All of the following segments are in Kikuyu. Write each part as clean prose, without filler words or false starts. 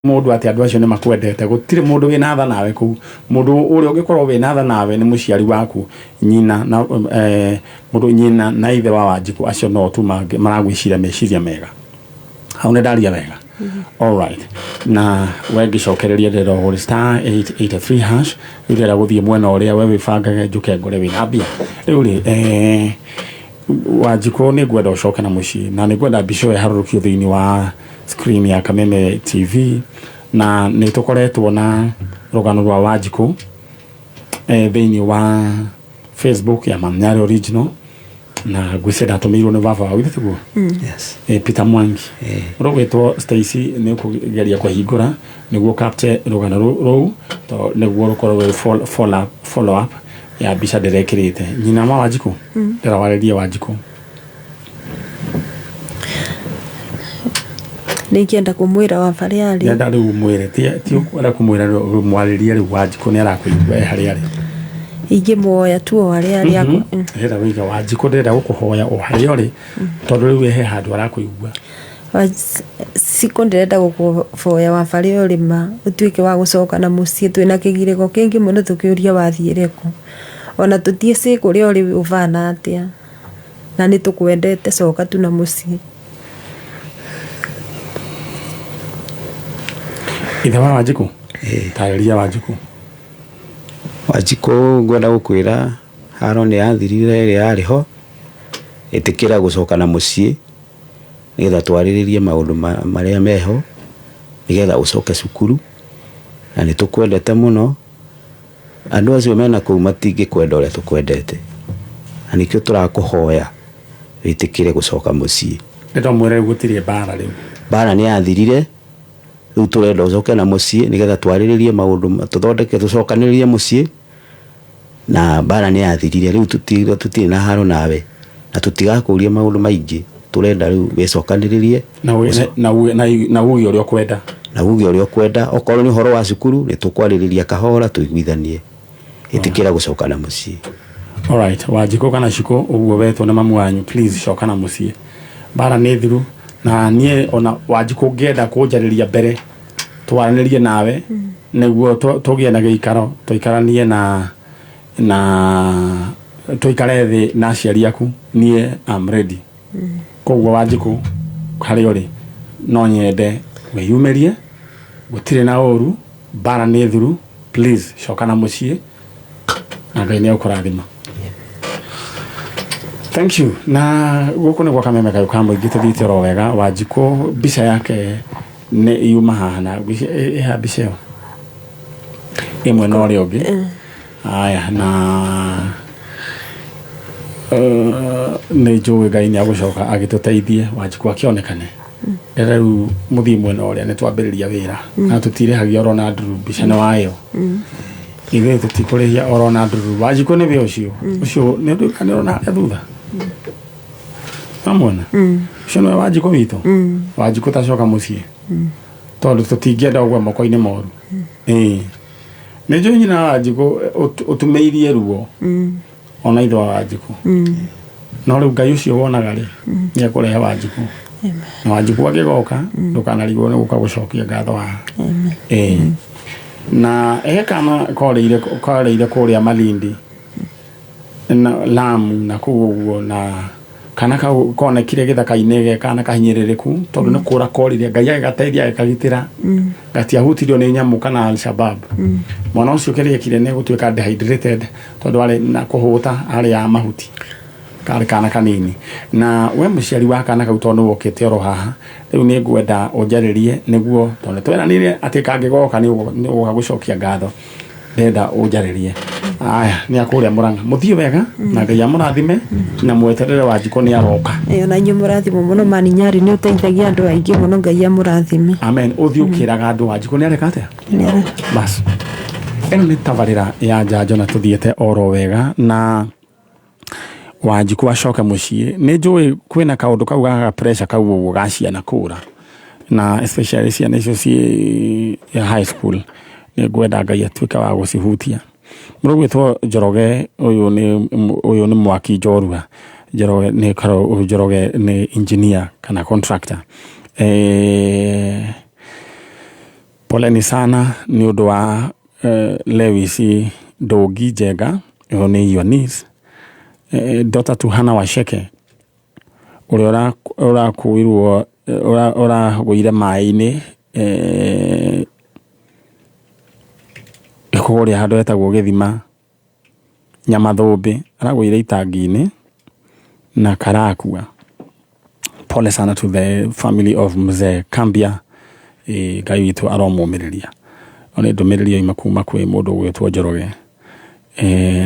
Mũndũ atĩ andũ acio nĩ makwendete. Gũtirĩ mũndũ wĩna tha nawe kũu. Mũndũ ũrĩa ũngĩkorwo wĩna tha nawe nĩ mũciari waku, nyina na eh, mũndũ nyina na ithe wa Wanjikũ, acio no tu maragwĩciria meciria mega. Hau nĩ ndaria wega? Alright. Na we ngĩcokereria ndĩrenda ũhũre *883 hash. Rĩu ndĩrenda gũthiĩ mwena ũrĩa we wĩbangage njũke ngore wĩna mbia. Rĩu rĩ Wanjikũ nĩ ngwenda ũcoke na mũciĩ na nĩ ngwenda mbica ĩyo ĩharũrũkio thĩinĩ wa screen ya Kameme TV na nĩ tũkoretwo na rũgano rwa Wanjikũ thĩinĩ wa Facebook ya Manyare Original na ngwĩciria ndatũmĩirwo nĩ baba wao, githĩ tiguo? Yes. Peter Mwangi. Rũgwĩtwo Stacy nĩ ũkũgeria kũhingũra nĩguo capture rũgano rũu to nĩguo rũkorwo rwĩ follow up ya mbica ndĩrekĩrĩte. Nyina wa Wanjikũ, ndĩrawarĩria Wanjikũ. Nĩ ingĩenda kũmwĩra wa barĩa arĩ. Ndĩrenda rĩu mwĩre, ti ũkwenda kũmwĩra rĩu mwarĩrie rĩu Wanjikũ nĩ arakũigua e harĩa arĩ. Ingĩmuoya tu o harĩa arĩ. Ndĩrenda wĩiga Wanjikũ, ndĩrenda gũkũhoya o harĩa ũrĩ tondũ rĩu he handũ arakũigua. Cikũ ndĩrenda gũkũboya wa barĩa ũrĩ ma ũtuĩke wa gũcoka na mũciĩ twĩna kĩgirĩko kĩingĩ mũno tũkĩũria wathiĩre kũ. Ona tũtiĩcĩ kũrĩa ũrĩ ũbana atĩa. Na nĩ tũkwendete coka tu na mũciĩ. Ithe wa Wanjikũ, tarĩria Wanjikũ. Wanjikũ ngwenda gũkwĩra haro nĩ yathirire ĩrĩa yarĩ ho, ĩtĩkĩra gũcoka na mũciĩ nĩgetha twarĩrĩrie maũndũ marĩa meho, nĩgetha ũcoke cukuru, na nĩ tũkwendete mũno. Andũ acio mena kũu matingĩkwenda ũrĩa tũkwendete, na nĩkĩo tũrakũhoya wĩtĩkĩre gũcoka mũciĩ. Nĩ ndamwĩra rĩu gũtirĩ mbara rĩu. Mbara nĩ yathirire, rĩu tũrenda ũcoke na mũciĩ nĩgetha twarĩrĩrie maũndũ, tũthondeke tũcokanĩrĩrie mũciĩ, na mbara nĩ yathirire, rĩu tũtirĩ na haro nawe, na tũtigakũria maũndũ maingĩ, tũrenda rĩu wĩcokanĩrĩrie. Na uge ũrĩa ũkwenda. Na uge ũrĩa ũkwenda, okorwo nĩ ũhoro wa cukuru nĩ tũkwarĩrĩria kahora tũiguithanie, ĩtĩkĩra gũcoka na mũciĩ. Alright, Wanjikũ kana Shikũ ũguo wetwo nĩ mamu wanyu, please coka na mũciĩ. Mbara nĩ thiru na niĩ ona Wanjikũ ũngĩenda kũnjarĩria mbere twaranĩrie nawe nĩguo tũgĩe na gĩikaro tũikaranie na tũikare thĩ na aciari aku, niĩ am ready. Koguo Wanjikũ harĩa ũrĩ no nyende wĩyumĩrie, gũtirĩ na ũru, mbara nĩ thiru, please coka na mũciĩ na Ngai nĩ egũkũrathima. Thank you. Na gũkũ nĩ gwa Kameme Kayũ ka Mũingĩ, tũthiĩte oro wega. Wanjikũ mbica yake nĩ yuma haha na ĩha mbica ĩyo ĩmwe na ũrĩa ũngĩ. Aya na nĩ njũĩ Ngai nĩ agũcoka agĩtũteithie Wanjikũ akĩonekane. Rĩu mũthiĩ mwena ũrĩa nĩ twambĩrĩria wĩra na tũtirĩhagia oro na nduru, mbica nĩ wayo. Ithuĩ tũtikũrĩhia oro na nduru. Wanjikũ nĩwe ũcio ũcio nĩ nĩ ũrona harĩa thutha wamwona ũcio nĩwe Wanjikũ witũ. Wanjikũ tacoka mũciĩ tondũ tũtingĩenda ũgwe moko-inĩ moru. Ĩĩ nĩ njũĩ nyina wa Wanjikũ ũtumĩirie ruo ona ithe wa Wanjikũ, no rĩu Ngai ũcio wonaga rĩ nĩ ekũrehe Wanjikũ, na Wanjikũ angĩgoka ndũkanarigwo nĩ gũka gũcokia ngatho haha. Ĩĩ na he kana korĩire korĩire kũrĩa Malindi na Lamu na kũu ũguo, na kana kau konekire gĩthaka-inĩ ge kana kahinyĩrĩrĩku tondũ nĩ kũra korire, Ngai agĩgateithia agĩkagitĩra gatiahutirio nĩ nyamũ kana Al-Shabab. Mwana ũcio kĩrĩa ekire nĩ gũtuĩka dehydrated tondũ arĩ na kũhũta, arĩ ya mahuti, karĩ kana kanini. Na we mũciari wa kana kau, tondũ nĩ wokĩte oro haha rĩu, nĩ ngwenda ũnjarĩrie nĩguo tondũ nĩ tweranire atĩ kangĩgoka nĩ ũgũka gũcokia ngatho. Ndĩrenda ũnjarĩrie. Aya nĩ akũrĩa Mũrang'a, mũthiĩ wega na Ngai amũrathime na mweterere Wanjikũ nĩ aroka. Ĩyo na inyuĩ mũrathimwo mũno mani Nyarĩ, nĩ ũteithagia andũ aingĩ mũno, Ngai amũrathime. Amen. Ũthiĩ ũkĩraga andũ Wanjikũ nĩ areka atĩa. Bas ĩno nĩ tabarĩra ya njanjo na tũthiĩte oro wega na Wanjikũ acoke mũciĩ. Nĩ njũĩ kwĩna kaũndũ kau ga pressure kau ũguo ga ciana kũra, na especially ciana icio ciĩ high school, nĩ ngwenda Ngai atuĩke wa gũcihutia. Mũndũ ũgwĩtwo Njoroge, ũyũ nĩ mwaki njorua. Njoroge nĩ Njoroge nĩ engineer kana contractor. Poleni sana nĩ ũndũ wa Lewis Ndũngi Njenga, ũyũ nĩ your niece, daughter to Hannah Wacheke, ũrĩa ũrakuirwo, ũragũire maĩ-inĩ kũrĩa handũ hetagwo gĩthima Nyamathũmbĩ, aragũire itangi-inĩ na karakua. Pole sana to the family of Mzee Kambia. Ngai witũ aromũmĩrĩria. Nĩ ndũmĩrĩri yoima kuma kwĩ mũndũ ũgwĩtwo Njoroge.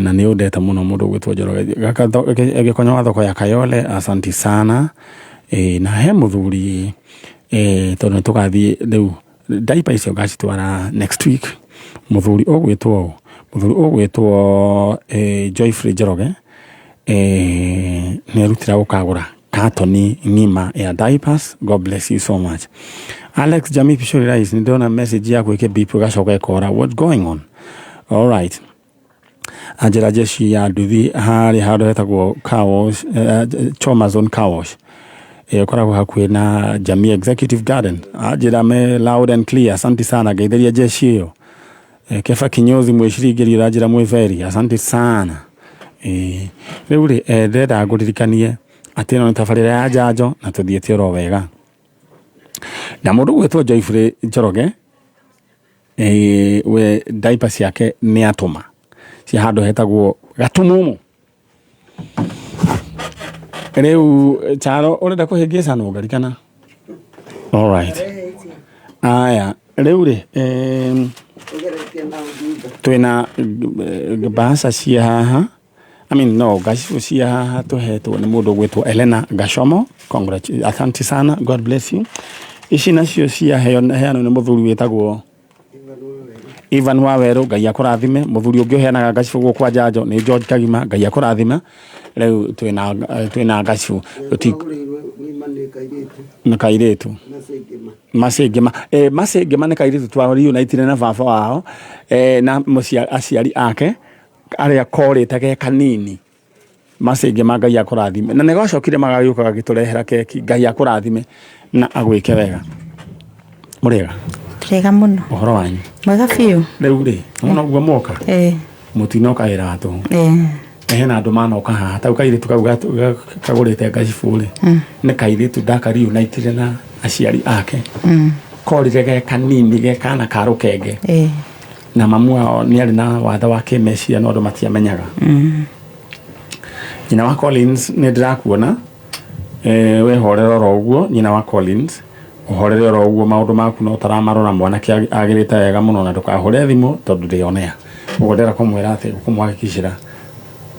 Na nĩ ũndete mũno mũndũ ũgwĩtwo Njoroge. Gĩkonyo wa thoko ya Kayole, asanti sana. Na he mũthuri, tondũ nĩ tũgathiĩ rĩu diaper icio ngacitwara next week. Mũthuri ũgwĩtwo Joyfrey Njoroge nĩ erutĩra gũkagũra katoni ng'ima ya diapers. God bless you so much. Alex Jamii Pishori Rice, nĩ ndĩrona message yaku ĩkĩ beep ĩgacoka ĩkora. What's going on? All right. Anjĩra jeshi ya nduthi harĩa handũ hetagwo car wash, Choma Zone Car Wash, ĩkoragwo hakuhĩ na Jamii Executive Garden. Anjĩra me loud and clear. Asante sana, ngeithĩria jeshi ĩyo. Kefa Kinyozi mwĩciringĩri ũranjĩra mwĩ very, asante sana. Rĩu rĩ, ndĩrenda ngũririkanie atĩ ĩno nĩ tabarĩra ya njanjo na tũthiĩte oro wega. Na mũndũ ũgwĩtwo Joyfrey Njoroge, we diaper ciake nĩ atũma cia handũ hetagwo Gatumumu. Rĩu Charo, ũrenda kũhĩngĩcanwo ngarikana? All right. Aya, rĩu rĩ, twĩna mbaca cia haha, I mean, no ngacibũ cia haha tũhetwo nĩ mũndũ ũgwĩtwo Elena Gashomo. Congrats, asante sana, God bless you. Ici nacio ciaheanwo nĩ mũthuri wĩtagwo Ivan Wawerũ, Ngai akũrathime. Mũthuri ũngĩ ũheanaga ngacibũ gũkũ njanjo nĩ George Kagima, Ngai akũrathime. Rĩu twĩna ngacibũ nĩ kairĩtu Macĩngĩma, Macĩngĩma nĩ kairĩtu twa reunite na baba wao na aciari ake arĩa korĩte ge kanini. Macĩngĩma, Ngai akũrathime. Na nĩ gacokire magagĩũka gagĩtũrehera keki. Ngai akũrathime na agwĩke wega. Mũrĩega? Twega mũno. Ũhoro wanyu? Mwega biũ. Rĩu rĩ, nĩwona ũguo moka, mũtinoka wĩra wa tũhũ. Hena andũ manoka haha tau kairĩtu kau kagũrĩte ngacibũ rĩ, nĩ kairĩtu ndaka reunite na aciari ake, korire ge kanini, ge kana ka rũkenge, na mamu wao nĩ arĩ na wathe wa kĩmeciria, no andũ matiamenyaga. Nyina wa Collins, nĩ ndĩrakuona, wehorere oro ũguo. Nyina wa Collins, ũhorere oro ũguo, maũndũ maku no taramarora. Mwanake agĩrĩte wega mũno, na ndũkahũre thimũ tondũ ndĩonea ũguo. Ndĩrenda kũmwĩra atĩ kũmũhakikicĩra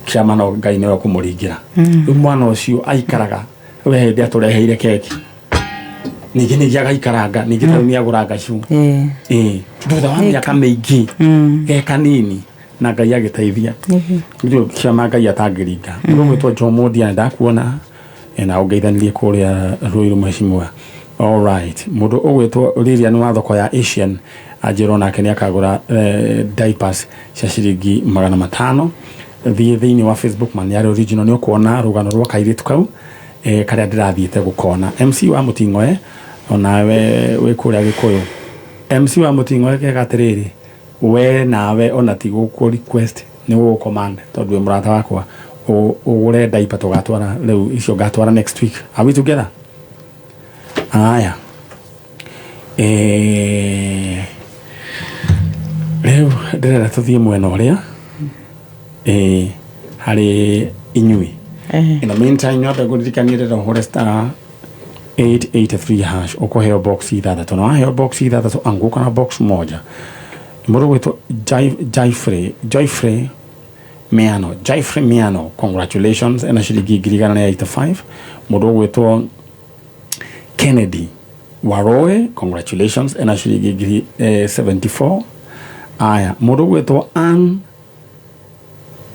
kĩama no Ngai nĩwe ũkũmũringĩra. Rĩu mwana ũcio aikaraga we hĩndĩ atũreheire keki, ningĩ agaikaranga ningĩ, tarĩu nĩ agũra ngacu. Ĩĩ, thutha wa mĩaka mĩingĩ, ge kanini, na Ngai agĩteithia. Ndio kĩama Ngai atangĩringa. Mũndũ ũgwĩtwo Jomo Ndia, ndakuona na ũngeithanirie kũrĩa Ruiru, mheshimiwa. All right. Mũndũ ũgwĩtwo Lilian wa thoko ya Asian anjĩrwo nake nĩ akagũra diapers cia ciringi 500. Thiĩ thĩinĩ wa Facebook Maniari Original, nĩ ũkuona rũgano rwa kairĩtu kau karĩa ndĩrathiĩte gũkona. MC wa Mũting'oe, onawe wĩ kũrĩa Gĩkũyũ, MC wa Mũting'oe, kega atĩrĩrĩ, we nawe ona ti gũkũ request, nĩ gũgũ command, tondũ wĩ mũrata wakwa, ũgũre diaper tũgatwara rĩu icio ngatwara next week. Are we together? Aya, rĩu ndĩrenda tũthiĩ mwena ũrĩa harĩ inyuĩ. In the meantime, nyambe ngũririkanie, rĩrĩa ũhũre *883# ũkũheo box ithathatũ, na waheo box ithathatũ anguka na box moja. Mũndũ gwĩtwo Joyfrey Miano, Joyfrey Miano, congratulations, ena ciringi 185,000. Mũndũ ũgwĩtwo Kennedy Waroe, congratulations, ena ciringi ngiri 74. Aya, mũndũ ũgwĩtwo Ann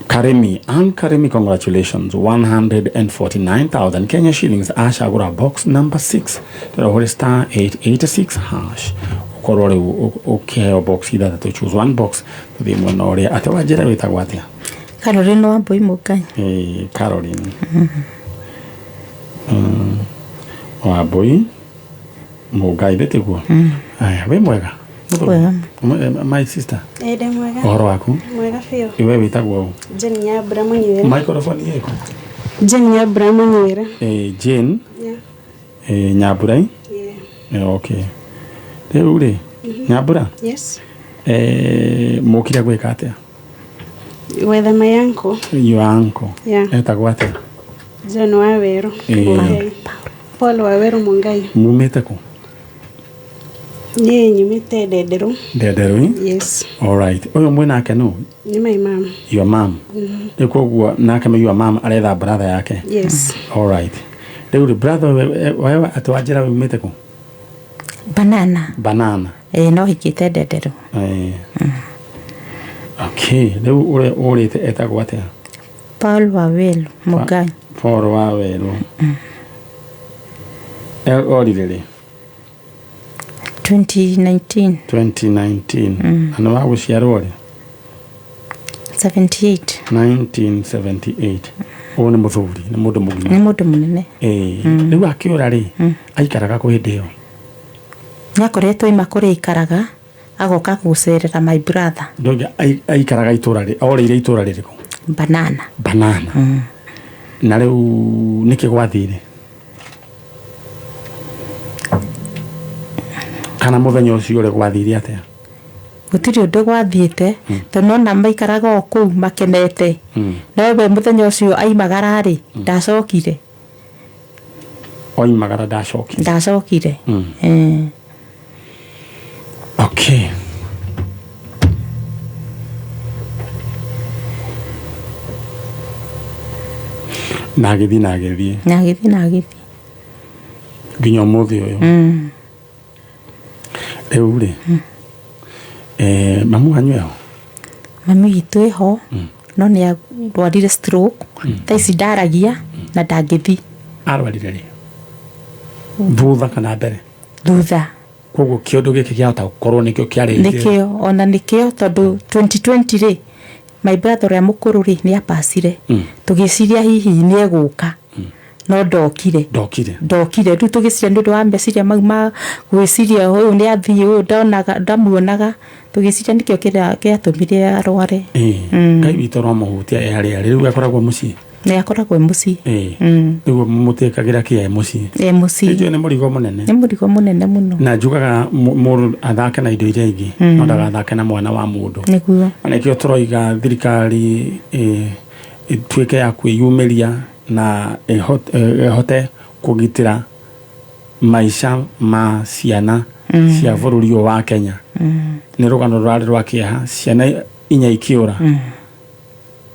Karimi, Ann Karimi, congratulations, 149,000 Kenya shillings, acagũra box number 6. Tũrahũre *886# ũkorwo rĩu ũkĩheo box ithathatũ, choose one box. Tũthiĩ mwena ũrĩa atĩ wanjĩra wĩtagwo atĩa? Caroline Wambui Mũngai. Caroline Wambui Mũngai, thĩ tiguo? Aya, wĩ mwega? Wega. My sister, Ĩndĩ mwega. ũhoro waku? Mwega biũ. We wĩtagwo ũ? Jane Nyambura Mũnywĩra. Microphone ĩkũ? Jane Nyambura Mũnywĩra. Jane. Yeah. Nyambura. Yeah. Okay, rĩu rĩ, Nyambura, Yes. mũkire gwĩka atĩa? Gwetha my uncle. Your uncle? Yeah. Etagwo atĩa? John Waweru. Mungai. Paul Waweru Mungai. Mumĩte kũ? Niĩ nyumĩte Ndenderũ. Ndenderũ? Yes. Alright, ũyũ mwĩ nake nũ? Nĩ my mom. Your mom. Rĩu koguo nake your mom aretha brother yake? Yes. Alright, rĩu rĩ, brother, wewe atĩ wanjĩra umĩte kũ? Banana. Banana. Ĩĩ, no hikĩte Ndenderũ. Okay, rĩu ũrĩa ũrĩte etagwo atĩa? Paul Waweru Mũngai. Paul Waweru. Orire rĩ? 2019. 2019. Na nĩ wa gũciarwo rĩ? 78. 1978. Ũyũ nĩ mũthuri, nĩ mũndũ mũgima? Nĩ mũndũ mũnene. Rĩu akĩũra rĩ, aikaraga kũ hĩndĩ ĩyo? Nĩ akoretwo aima kũrĩa aikaraga agoka gũcerera my brother. Ndauga aikaraga itũra rĩ, orĩire itũra rĩrĩkũ? Banana. Banana. Na rĩu nĩkĩ gwathire, kana mũthenya ũcio ũrĩ gwathire atĩa? Gũtirĩ ũndũ gwathiĩte, tondũ nona maikaraga o kũu makenete. No we mũthenya ũcio aimagara rĩ, ndacokire. Oimagara ndacokire? Ndacokire. Okay, na agĩthiĩ na agĩthiĩ? Na agĩthiĩ na agĩthiĩ. Nginya ũmũthĩ ũyũ. Rĩu rĩ, mamu wanyu eho? Mami witũ ĩho, no nĩ arwarire stroke. Thaa ici ndaragia na ndangĩthiĩ. Arwarire rĩ, thutha kana mbere? Thutha. Koguo kĩũndũ gĩkĩ kĩahota gũkorwo nĩkĩo kĩarĩ? Nĩkĩo, ona nĩkĩo, tondũ 2020 rĩ, my brother ũrĩa mũkũrũ rĩ, nĩ apacire. Tũgĩciria hihi nĩ egũka, no ndokire. Ndokire? Ndokire. Rĩu tũgĩciria nĩ ũndũ wa meciria mau ma gwĩciria ũyũ nĩ athiĩ, ũyũ ndonaga, ndamuonaga, tũgĩciria nĩkĩo kĩrĩa kĩatũmire arware. Ngai witũ romũhutia e harĩa arĩ. Rĩu akoragwo mũciĩ? Nĩ akoragwo e mũciĩ. Rĩu mũtĩkagĩra kĩa e mũciĩ? E mũciĩ. Nĩnjũĩ nĩ mũrigo mũnene. Nĩ mũrigo mũnene mũno. Na njugaga mũndũ athake na indo iria ingĩ, no ndagathake na mwana wa mũndũ. Nĩguo. Na nĩkĩo tũroiga thirikari ĩtuĩke ya kwĩyumĩria na ĩhote kũgitĩra maica ma ciana cia bũrũri ũyũ wa Kenya. Nĩ rũgano rũrarĩ rwa kĩeha, ciana inya ikĩũra,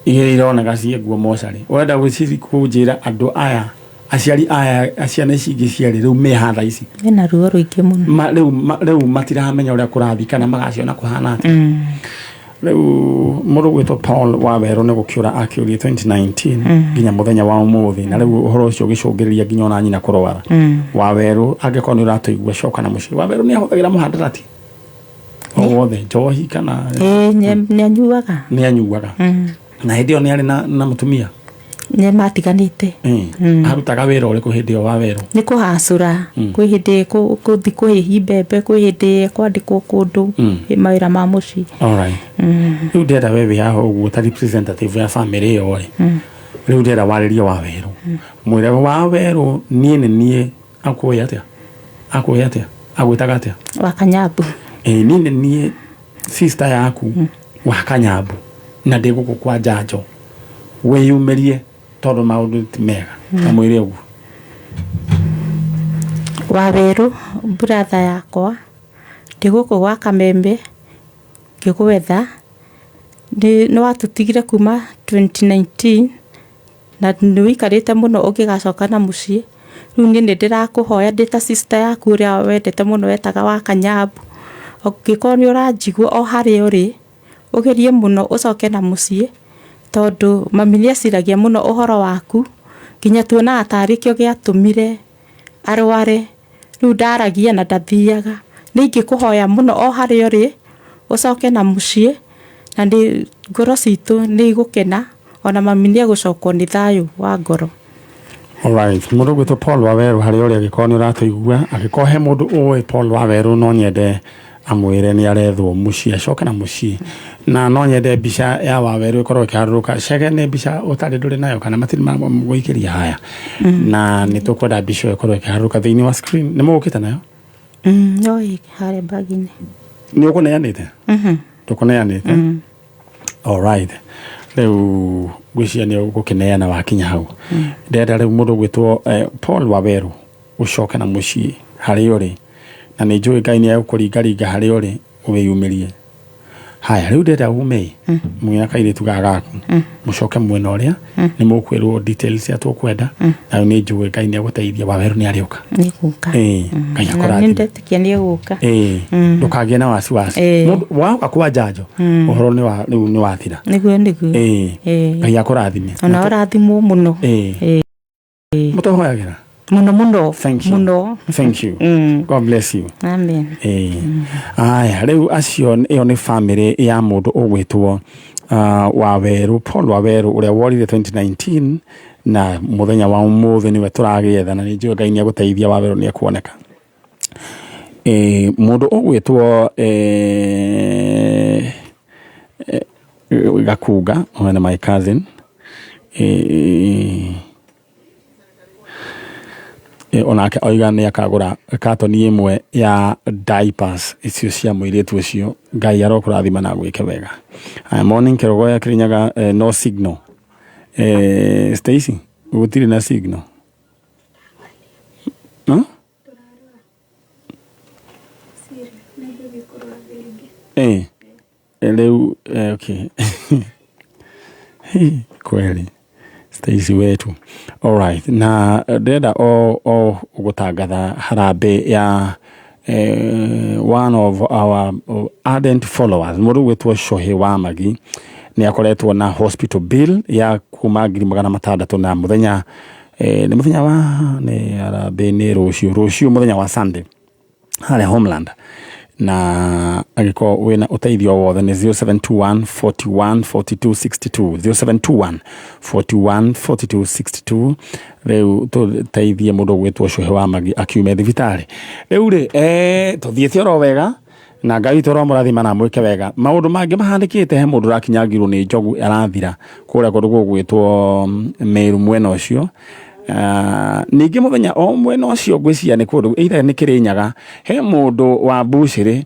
igĩrĩ ironeka ciĩ nguo mocarĩ. Ũrenda kũnjĩra andũ aya, aciari aya a ciana ici ingĩ cierĩ, rĩu me thaa ici? Mena ruo rũingĩ mũno. Rĩu matiramenya ũrĩa kũrathiĩ kana magaciona kũhana atĩa. Rĩu mũndũ gwĩtwo Paul Wawerũ nĩ gũkĩũra akĩũria 2019 nginya mũthenya wa ũmũthĩ, na rĩu ũhoro ũcio ũgĩcũngĩrĩria nginya ona nyina kũrwara. Wawerũ, angĩkorwo nĩ ũratũigua, coka na mũciĩ. Wawerũ nĩ ahũthagĩra mũhandarati o wothe, njohi kana? Ĩĩ, nĩ anyuaga. Nĩ anyuaga. Na hĩndĩ ĩyo nĩ arĩ na mũtumia? Nĩ matiganĩte. Arutaga wĩra ũrĩkũ hĩndĩ ĩyo Wawerũ? Nĩ kũhacũra. Kwĩ hĩndĩ kũthi kũhĩhi mbembe, kwĩ hĩndĩ kwandĩkwo kũndũ, mawĩra ma mũciĩ. Alright. Rĩu ndĩrenda we wĩ haha ũguo ta representative ya family ĩyo rĩ, rĩu ndĩrenda warĩrie Wawerũ, mwĩre Wawerũ niĩ nĩ niĩ akũĩ atĩa, akũĩ atĩa, agwĩtaga atĩa? Wa Kanyambu. Ĩ, niĩ nĩ niĩ sister yaku wa Kanyambu na ndĩ gũkũ kwa Njanjo, wĩyumĩrie tondũ maũndũ ti mega, na mwĩre ũguo. Wawerũ, brother yakwa, ndĩ gũkũ gwa Kamembe ngĩgwetha. Nĩ watũtigire kuma 2019 na nĩ wĩikarĩte mũno ũngĩgacoka na mũciĩ. Rĩu niĩ nĩ ndĩrakũhoya ndĩ ta sister yaku ũrĩa wendete mũno wetaga wa Kanyambu, ũngĩkorwo nĩ ũranjigua o harĩa ũrĩ, ũgerie mũno ũcoke na mũciĩ, tondũ mami nĩ eciragia mũno ũhoro waku, nginya tuonaga tarĩ kĩo gĩatũmire arware. Rĩu ndaragia na ndathiaga. Nĩ ingĩkũhoya mũno o harĩa ũrĩ ũcoke na mũciĩ, na nĩ ngoro citũ nĩ igũkena, ona mami nĩ egũcokwo nĩ thayũ wa ngoro. Alright, mũndũ gwĩtwo Paul Wawerũ, harĩa ũrĩ, angĩkorwo nĩ ũratũigua, angĩkorwo he mũndũ ũĩ Paul Wawerũ, no nyende Amwĩre nĩ arethwo mũciĩ acoke na mũciĩ. Na no nyende mbica ya Wawerũ ĩkorwo ĩkĩharũrũka. Cege nĩ mbica ũtarĩ ndũrĩ nayo kana matirĩ magũikĩria haya. Na nĩ tũkwenda mbica ĩyo ĩkorwo ĩkĩharũrũka thĩinĩ wa screen. Nĩ mũgũkĩte nayo? No ĩ harĩa bag-inĩ. Nĩ ũkũneanĩte? Ndũkũneanĩte? Alright. Rĩu ngwĩciria nĩ ũgũkĩneana wakinya hau. Ndĩrenda rĩu mũndũ ũgwĩtwo Paul Wawerũ ũcoke na mũciĩ harĩa ũrĩ. Na nĩ njũĩ Ngai nĩ egũkũringaringa harĩa ũrĩ wĩyumĩrie. Haya, rĩu ndĩrenda ume mwĩna kairĩtu gaka gaku mũcoke mwena ũrĩa nĩ mũkwĩrwo details cia tũkwenda na rĩu nĩ njũĩ Ngai nĩ egũteithia Wawerũ nĩ arĩũka. Nĩ gũka. Ĩĩ, Ngai Na nĩ akũrathime. ndetĩkia nĩ egũka. Ĩĩ, ndũkagĩe na wasiwasi. Mũndũ waũka kwa njanjo ũhoro nĩ wa rĩu nĩ wathira. Nĩguo nĩguo. Ĩĩ, Ngai akũrathime. Ona ũrathimwo mũno. Ĩĩ. Mũtũhoyagĩra? Mũno mũno. Thank you. Mũno. Thank you. God bless you. Amen. Ĩĩ. Aya, rĩu acio ĩyo nĩ family ya mũndũ ũgwĩtwo Wawerũ, Paul Wawerũ ũrĩa worire 2019 na mũthenya wa ũmũthĩ nĩwe tũragĩetha na nĩ njũĩ Ngai nĩ egũteithia Wawerũ nĩ ekuoneka. Mũndũ ũgwĩtwo Gakunga, ũyũ nĩ my cousin. Onake oiga nĩ akagũra katoni ĩmwe ya diapers icio cia mũirĩtu ũcio. Ngai arokũrathima na agwĩke wega. Haya, morning Kerogoya Kirinyaga, no signal. Stacy, gũtirĩ na signal. Huh? Rĩu okay. Kweli Stacy wetu. Alright, na ndĩrenda o gũtangatha harambĩ ya one of our ardent followers mũndũ ũgwĩtwo Cohĩ wa Magi nĩ akoretwo na hospital bill ya kuma 600,000 na mũthenya nĩ mũthenya wa nĩ harambĩ nĩ rũciũ mũthenya wa Sunday harĩa Homeland na angĩkorwo wĩna ũteithio wothe nĩ 0721 41 42 62 0721 41 42 62 rĩu tũteithie mũndũ ũgwĩtwo Cohĩ wa Magi akiume thibitarĩ. Rĩu rĩ tũthiĩte oro wega na Ngai witũ aromũrathima na amwĩke wega. Maũndũ mangĩ mahanĩkĩte he mũndũ ũrakinyangirwo nĩ njogu arathira kũrĩa kũndũ gũgwĩtwo Meru mwena ũcio. Ningĩ mũthenya o mwena ũcio ngwĩciria nĩ kũndũ either nĩ Kĩrĩnyaga he mũndũ wa mbucĩrĩ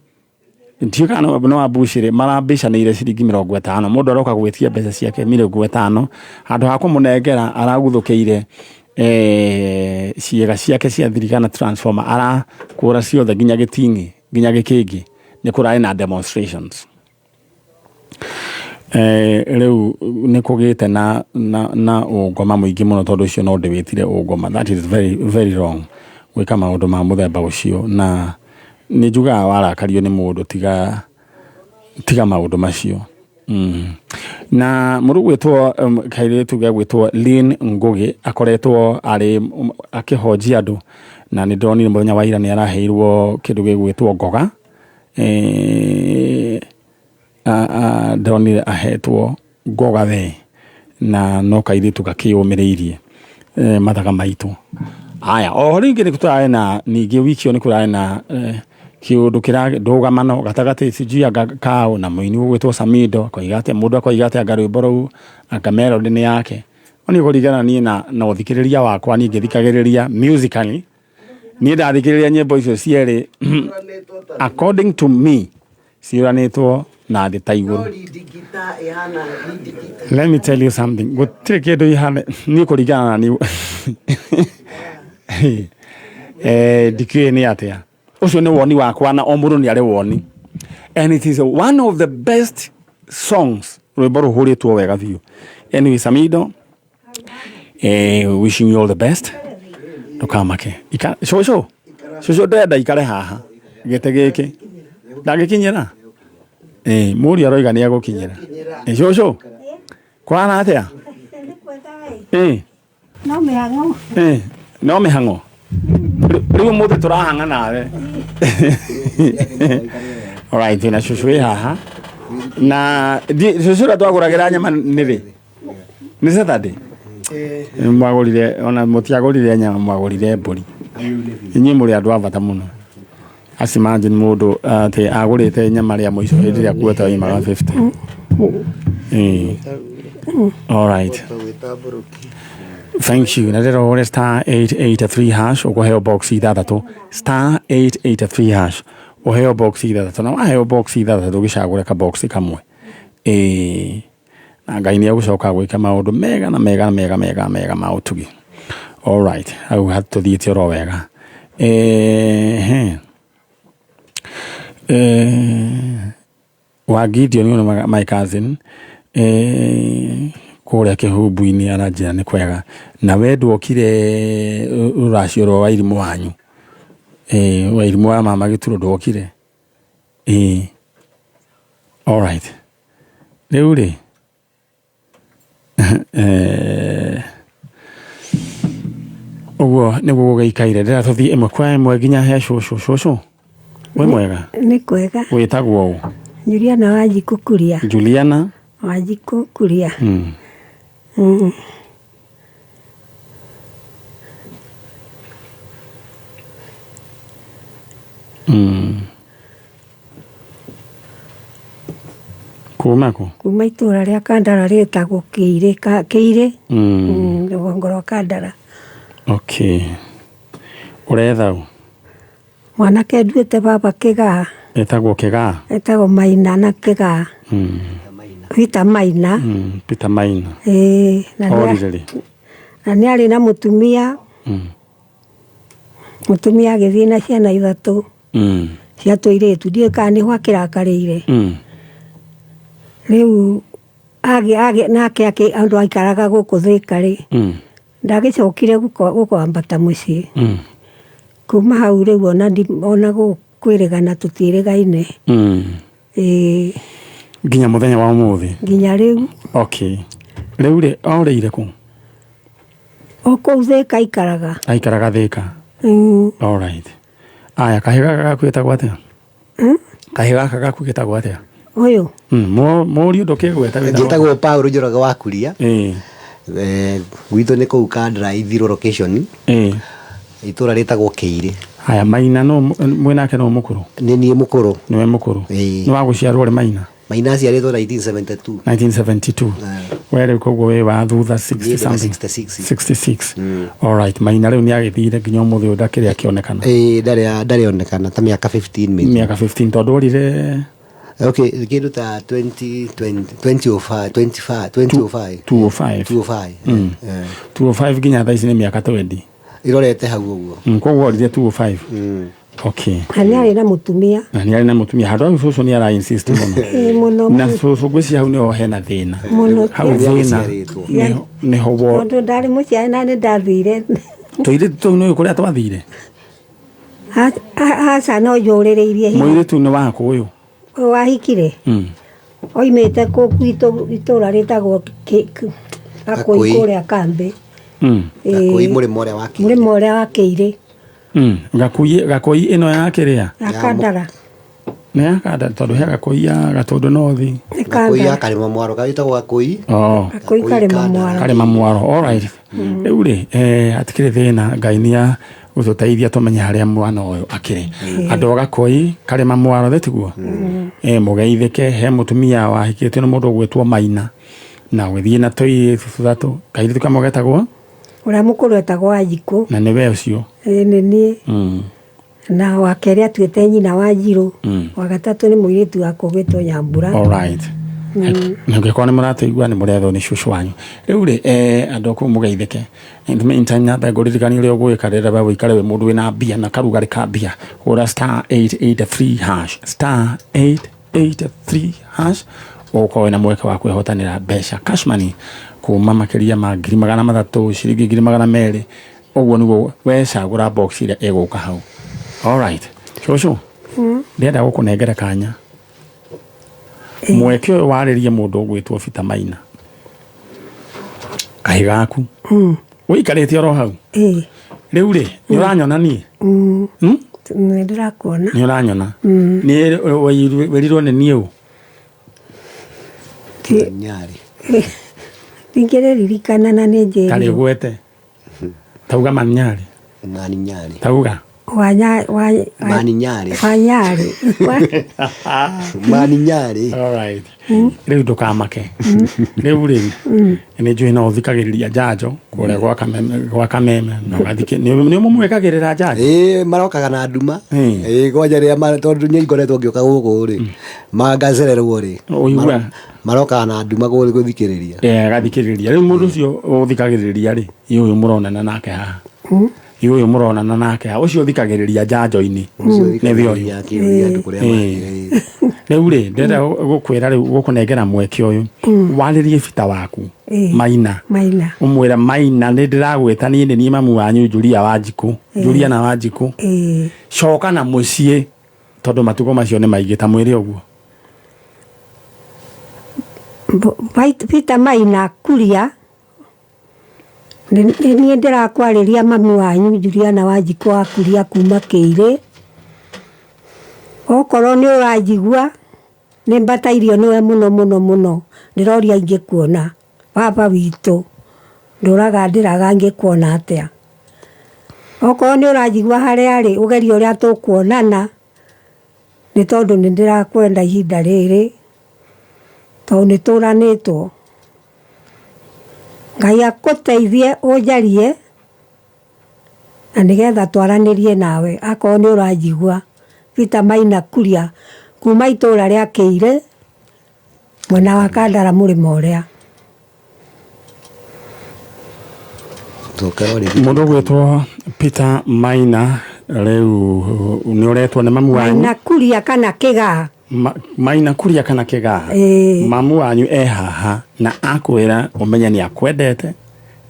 ndiũĩ kana nĩ wa mbucĩrĩ marambicanĩire ciringi 50 mũndũ aroka gwĩtia mbeca ciake 50 handũ ha kũmũnengera araguthũkĩire ciĩga ciake cia thiri kana transformer arakũra ciothe nginya gĩting'i nginya gĩkĩngĩ nĩ kũrarĩ na demonstrations. Rĩu nĩ kũgĩte na ũngoma mũingĩ mũno tondũ ũcio no ndĩwĩtire ũngoma. That is very, very wrong gwĩka maũndũ ma mũthemba ũcio na nĩ njugaga warakario nĩ mũndũ tiga maũndũ macio. Na mũndũ ũgwĩtwo kairĩtu gegwĩtwo Lynn Ngugi akoretwo arĩ akĩhonjia andũ na nĩ ndĩronire mũthenya wa ira nĩ araheirwo kĩndũ gĩgwĩtwo ngoga. Ndĩronire ahetwo ngoga we na no kairĩtu gakĩyũmĩrĩirie mathaga maitũ. Aya, oho rĩngĩ nĩ tũrarĩ na ningĩ wiki ĩyo nĩ kũrarĩ na kĩũndũ kĩra ndũgamano gatagatĩ sijui anga kaũ na mũini ũgwĩtwo Samido akoiga atĩ mũndũ akoiga atĩ anga rwĩmbo rũu anga melody nĩ yake. No niĩ kũringana niĩ na ũthikĩrĩria wakwa niĩ ngĩthikagĩrĩria musically niĩ ndathikĩrĩria nyĩmbo icio cierĩ according to me ciũranĩtwo na thĩ ta igũrũ. Let me tell you something, gũtirĩ kĩndũ ihana niĩ kũringana na niĩ ndikĩũĩ nĩ atĩa. Ũcio nĩ woni wakwa na o mũndũ nĩ arĩ woni. And it is one of the best songs rwĩmbo rũhũrĩtwo wega biũ. Anyway, Samido, wishing you all the best. Ndũkamake. Cũcũ, cũcũ ndĩrenda ikare haha gĩtĩ gĩkĩ. Ndangĩkinyĩra? Mũriũ aroiga nĩ egũkinyĩra. Cũcũ, kũhana atĩa? No mĩhang'o. No mĩhang'o. Rĩu ũmũthĩ tũrahang'a nawe. Alright, na cũcũ ĩ haha. Na cũcũ ũrĩa twagũragĩra nyama nĩ rĩ? Nĩ Saturday? Mwagũrire, ona mũtiagũrire nyama, mwagũrire mbũri. Inyuĩ mũrĩ andũ a bata mũno. Just imagine mũndũ atĩ agũrĩte nyama rĩa mũico hĩndĩ ĩrĩa kuota oimaga 50. All right. Thank you. Na rĩrĩa ũhũre star 883 hash ũkũheo box ithathatũ, star 883 hash ũheo box ithathatũ, na waheo box ithathatũ gĩcagũre ka box kamwe. Ĩĩ, na Ngai nĩ egũcoka gwĩka maũndũ mega na mega mega mega mega ma ũtugi. All right, hau hatũthiĩte oro wega. Ehe. Wa Gideon nĩ my cousin kũrĩa Kĩhumbu-inĩ, aranjĩra nĩ kwega. Na we ndwokire rũracio rwa Wairimũ wanyu, Wairimũ wa mama Gĩturo ndwokire. All right, rĩu rĩ, ũguo nĩguo gũgĩikaire. Ndĩra tũthiĩ ĩmwe kwa ĩmwe nginya he cũcũ. Cũcũ, wĩ mwega? Nĩ kwega. Wĩtagwo ũ? Juliana Wanjikũ Kuria. Juliana Wanjikũ Kuria. Kuma kũ? Kuma itũra rĩa Kandara rĩtagwo Kĩirĩ, Kĩirĩ. Rũgongo rwa Kandara. Okay, ũretha ũ? Mwanake nduĩte baba Kĩgaa. Etagwo Kĩgaa? Etagwo Maina na Kĩgaa. Peter Maina. Peter Maina. Ĩĩ, na nĩ Orire rĩ? Na nĩ arĩ na mũtumia. Mũtumia agĩthiĩ na ciana ithatũ cia tũirĩtu, ndiũĩ kana nĩho akĩrakarĩire. Rĩu nake andũ aikaraga gũkũ Thĩka rĩ, ndagĩcokire gũkwambata mũciĩ. Kuma hau rĩu ona kwĩrĩgana tũtiĩrĩgaine. Ĩĩ. Nginya mũthenya wa ũmũthĩ? Nginya rĩu. Okay, rĩu rĩ, orĩire kũ? O kũu Thĩka aikaraga. Aikaraga Thĩka? All right. Aya, kahĩ gaka gaku getagwo atĩa? Kahĩ gaka gaku getagwo atĩa? Ũyũ? Mũriũ ndũkĩgweta wĩtagwo? Njĩtagwo Paul Njoroge wa Kuria. Gwitũ nĩ kũu Kandara Ithirũ location. Itũra rĩtagwo Kĩirĩ. Haya, Maina no mwĩnake no mũkũrũ? Nĩ niĩ mũkũrũ. Nĩwe mũkũrũ? Ĩĩ. Nĩ wa gũciarwo rĩ Maina? Maina aciarĩtwo 1972. 1972. We rĩu koguo wĩ wa thutha 60 something. 66. 66. All right, Maina rĩu nĩ agĩthire nginya ũmũthĩ ũyũ ndakĩrĩ akĩonekana. Ĩĩ, ndarĩ onekana ta mĩaka 15 maybe. Mĩaka 15 tondũ orire. Okay, kĩndũ ta 20 20 2005 25 2005. 205. 205. 205 nginya thaa ici nĩ mĩaka 20. Irorete hau ũguo. Koguo orire 205. Okay. Na nĩ arĩ na mũtumia. Na nĩ arĩ na mũtumia. Handũ hau cũcũ nĩ ara insist mũno. Ĩĩ, mũno. Na cũcũ ngwĩciria hau nĩho hena thĩna. Mũno. Hau thĩna nĩho wo. Tondũ ndarĩ mũciari na nĩ ndathire. Tũirĩtu tũu nĩũĩ kũrĩa twathire? Aca, no njũrĩrĩirie hinya. Mũirĩtu nĩ waku ũyũ? Ũyũ wahikire? Oimĩte kũu gwitũ itũra rĩtagwo Gakũi kũrĩa kambĩ. Gakũi mũrĩmo ũrĩa wa Kĩirĩ. Mũrĩmo ũrĩa wa Kĩirĩ. Gakũi, Gakũi ĩno ya kĩrĩa? Ya Kandara. Nĩ ya Kandara tondũ he Gakũi ya Gatũndũ North. Nĩ Gakũi ya Kandara. Karĩma Mwaro gagĩtagwo Gakũi. Gakũi Karĩma Mwaro. Karĩma Mwaro. All right. Rĩu rĩ, hatikĩrĩ thĩna, Ngai nĩ gũtũteithia tũmenye harĩa mwana ũyũ akĩrĩ. Andũ a Gakũi Karĩma Mwaro thĩ tiguo? Mũgeithĩke he mũtumia wahikĩtio nĩ mũndũ ũgwĩtwo Maina na ũgĩthiĩ na tũirĩtu tũthatũ. Kairĩtu kamwe getagwo? Ũrĩa mũkũrũ etagwo Wanjikũ. Na nĩwe ũcio? Ĩĩ, nĩ niĩ. Na wa kerĩ atuĩte nyina wa Njirũ. Wa gatatũ nĩ mũirĩtu wakwa ũgwĩtwo Nyambura. All right. Na ũngĩkorwo nĩ mũratũigua nĩ mũrethwo nĩ cũcũ wanyu. Rĩu rĩ, andũ kũu mũgeithĩke. In the meantime nyambe ngũririkanie ũrĩa ũgwĩka rĩrĩa we ũikare wĩ mũndũ wĩna mbia na karugarĩ ka mbia. Hũra star 883 hash, star 883 hash, ũgũkorwo wĩna mweke wa kwĩhotanĩra mbeca cash money kuma makĩria ma 300,000, ciringi 200,000. Ũguo nĩguo wecagũra box ĩrĩa ĩgũka hau. All right. Cũcũ, ndĩrenda gũkũnengera kanya. Mweke ũyũ warĩrie mũndũ ũgwĩtwo Peter Maina. Kahĩ gaku. Ũikarĩte oro hau? Ĩĩ. Rĩu rĩ, nĩ ũranyona niĩ? Nĩ ndĩrakuona. Nĩ ũranyona? Nĩ wĩrirwo nĩ niĩ ũ? Nyarĩ. Ndingĩrĩririkana na nĩ Tarĩ njĩrirwo. gwete. Tauga Manyarĩ. Mani Nyarĩ. Tauga. Wa nya wa Mani Nyarĩ. Wa Nyarĩ. Mani Nyarĩ. Alright. Rĩu ndũkamake. Rĩu rĩ nĩ njũĩ no ũthikagĩrĩria njanjo kũrĩa gwa Kameme gwa Kameme na ũgathikĩ nĩ ũmũmwĩkagĩrĩra njanjo. Ĩĩ marokaga na nduma. Ĩĩ kwanja rĩrĩa tondũ niĩ ngoretwo ngĩũka gũkũ rĩ mangacererwo rĩ Ũigua. marokaga na nduma gũthikĩrĩria. Eh, agathikĩrĩria. Rĩu mũndũ ũcio ũthikagĩrĩria rĩ ĩ ũyũ mũronana nake haha. Ĩ ũyũ mũronana nake haha ũcio ũthikagĩrĩria njanjo-inĩ nĩwe ũyũ. Akĩũria andũ kũrĩa mathiĩ. Rĩu rĩ ndĩrenda gũkwĩra rĩu gũkũnengera mweke ũyũ warĩrie bita waku Maina. Maina. Ũmwĩre Maina nĩ ndĩragwĩta niĩ nĩ niĩ mamu wanyu Julia Wanjikũ Julia na Wanjikũ coka na mũciĩ tondũ matukũ macio nĩ maingĩ ta mwĩre ũguo. Peter Maina Kuria nĩ niĩ ndĩrakwarĩria mami wanyu Juliana Wanjikũ wa Kuria kuma Kĩirĩ. Okorwo nĩ ũranjigua nĩ mbatairio nĩwe mũno mũno mũno ndĩroria ingĩkuona baba witũ ndũraga ndĩraga ngĩkuona atĩa. Okorwo nĩ ũranjigua harĩa rĩ ũgerie ũrĩa tũkuonana nĩ tondũ nĩ ndĩrakwenda ihinda rĩrĩ tondũ nĩ tũranĩtwo. Ngai akũteithie ũnjarie na nĩgetha twaranĩrie nawe akorwo nĩ ũranjigua. Peter Maina Kuria kuma itũra rĩa Kĩirĩ mwena wa Kandara mũrĩmo ũrĩa. Mũndũ ũgwĩtwo Peter Maina rĩu nĩ ũretwo nĩ mamu wanyu. Maina Kuria kana Kĩgaa. Maina Kuria kana Kĩgaa. Mamu wanyu e haha na akwĩra ũmenye nĩ akwendete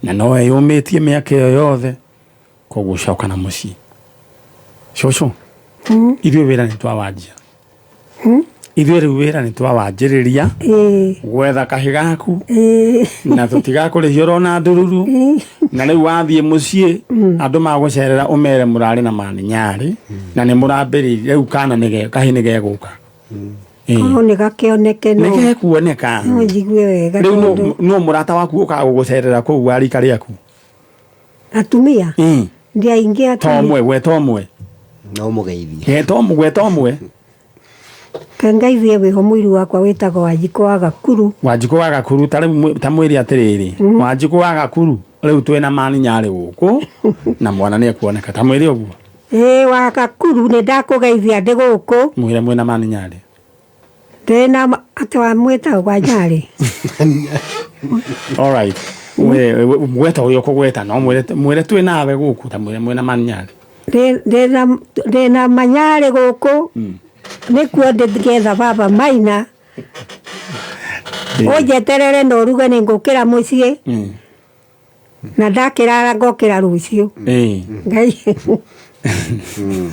na no eyũmĩtie mĩaka ĩyo yothe koguo coka na mũciĩ. Cũcũ, ithuĩ wĩra nĩ twawanjia. Ithuĩ rĩu wĩra nĩ twawanjĩrĩria gwetha kahĩ gaku na tũtigakũrĩhia ũrona ndururu na rĩu wathiĩ mũciĩ andũ magũcerera ũmere mũrarĩ na Mani Nyarĩ na nĩ mũrambĩrĩirie rĩu kana kahĩ nĩ gegũka. Korwo nĩ gakĩoneke no Nĩ gekuoneka. No njigue wega Rĩu tondũ no mũrata waku ũkaga gũgũcerera kũu wa rika rĩaku? Atumia? Ndi aingĩ atumia. To ũmwe, gweta ũmwe. No mũgeithie. Gweta ũmwe, gweta ũmwe. Kengeithie wĩho mũiru wakwa wĩtagwo Wanjikũ wa Gakuru. Wanjikũ wa Gakuru ta rĩu ta mwĩre atĩrĩrĩ, Wanjikũ wa Gakuru rĩu twĩna Mani Nyarĩ gũkũ na mwana nĩ ekuoneka ta mwĩre ũguo. Ĩĩ wa Gakuru nĩ ndakũgeithia ndĩ gũkũ. Mwĩre mwĩna Mani Nyarĩ. Ndĩna atĩ wa mwĩtagwo wa Nyarĩ. All right. Mwĩre gweta ũrĩa ũkũgweta no mwĩre mwĩre twĩ nawe gũkũ ta mwĩre mwĩna Mani Nyarĩ. Ndĩna Manyarĩ gũkũ nĩkuo ndĩgetha baba Maina ũnjeterere na ũruge nĩ ngũkĩra mũciĩ na ndakĩrara ngokĩra rũciũ. Ngai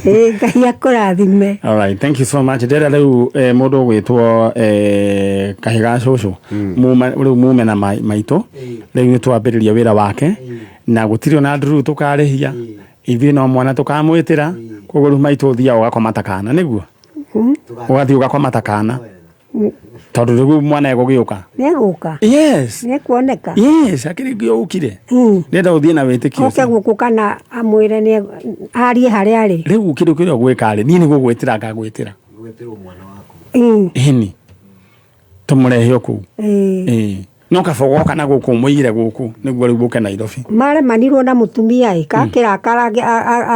Ngai akũrathime. All right, thank you so much. Ndĩrenda rĩu mũndũ ũgwĩtwo kahĩ ga cũcũ muma rĩu mume na maitũ rĩu nĩ twambĩrĩria wĩra wake na gũtirĩ ona ndururu tũkarĩhia ithuĩ no mwana tũkamwĩtĩra koguo rĩu maitũ ũthiaga ũgakoma ta kana nĩguo ũgathiĩ ũgakoma ta kana tondũ rĩu mwana egũgĩũka. Nĩegũka? Yes. Nĩekuoneka? Yes, akĩrĩ ngĩo ũkire. Ndĩrenda ũthiĩ na wĩtĩkio. Oke gũkũ kana amwĩre nĩ arie harĩa arĩ. Rĩu kĩndũ kĩrĩa ũgwĩka rĩ niĩ nĩ gũgwĩtĩra ngagwĩtĩra. Ĩni tũmũrehe o kũu. Ĩĩ no kaba ũgoka na gũkũ ũmũigire gũkũ nĩguo rĩu ũke Nairobi. Maremanirwo na mũtumia ĩ kakĩrakara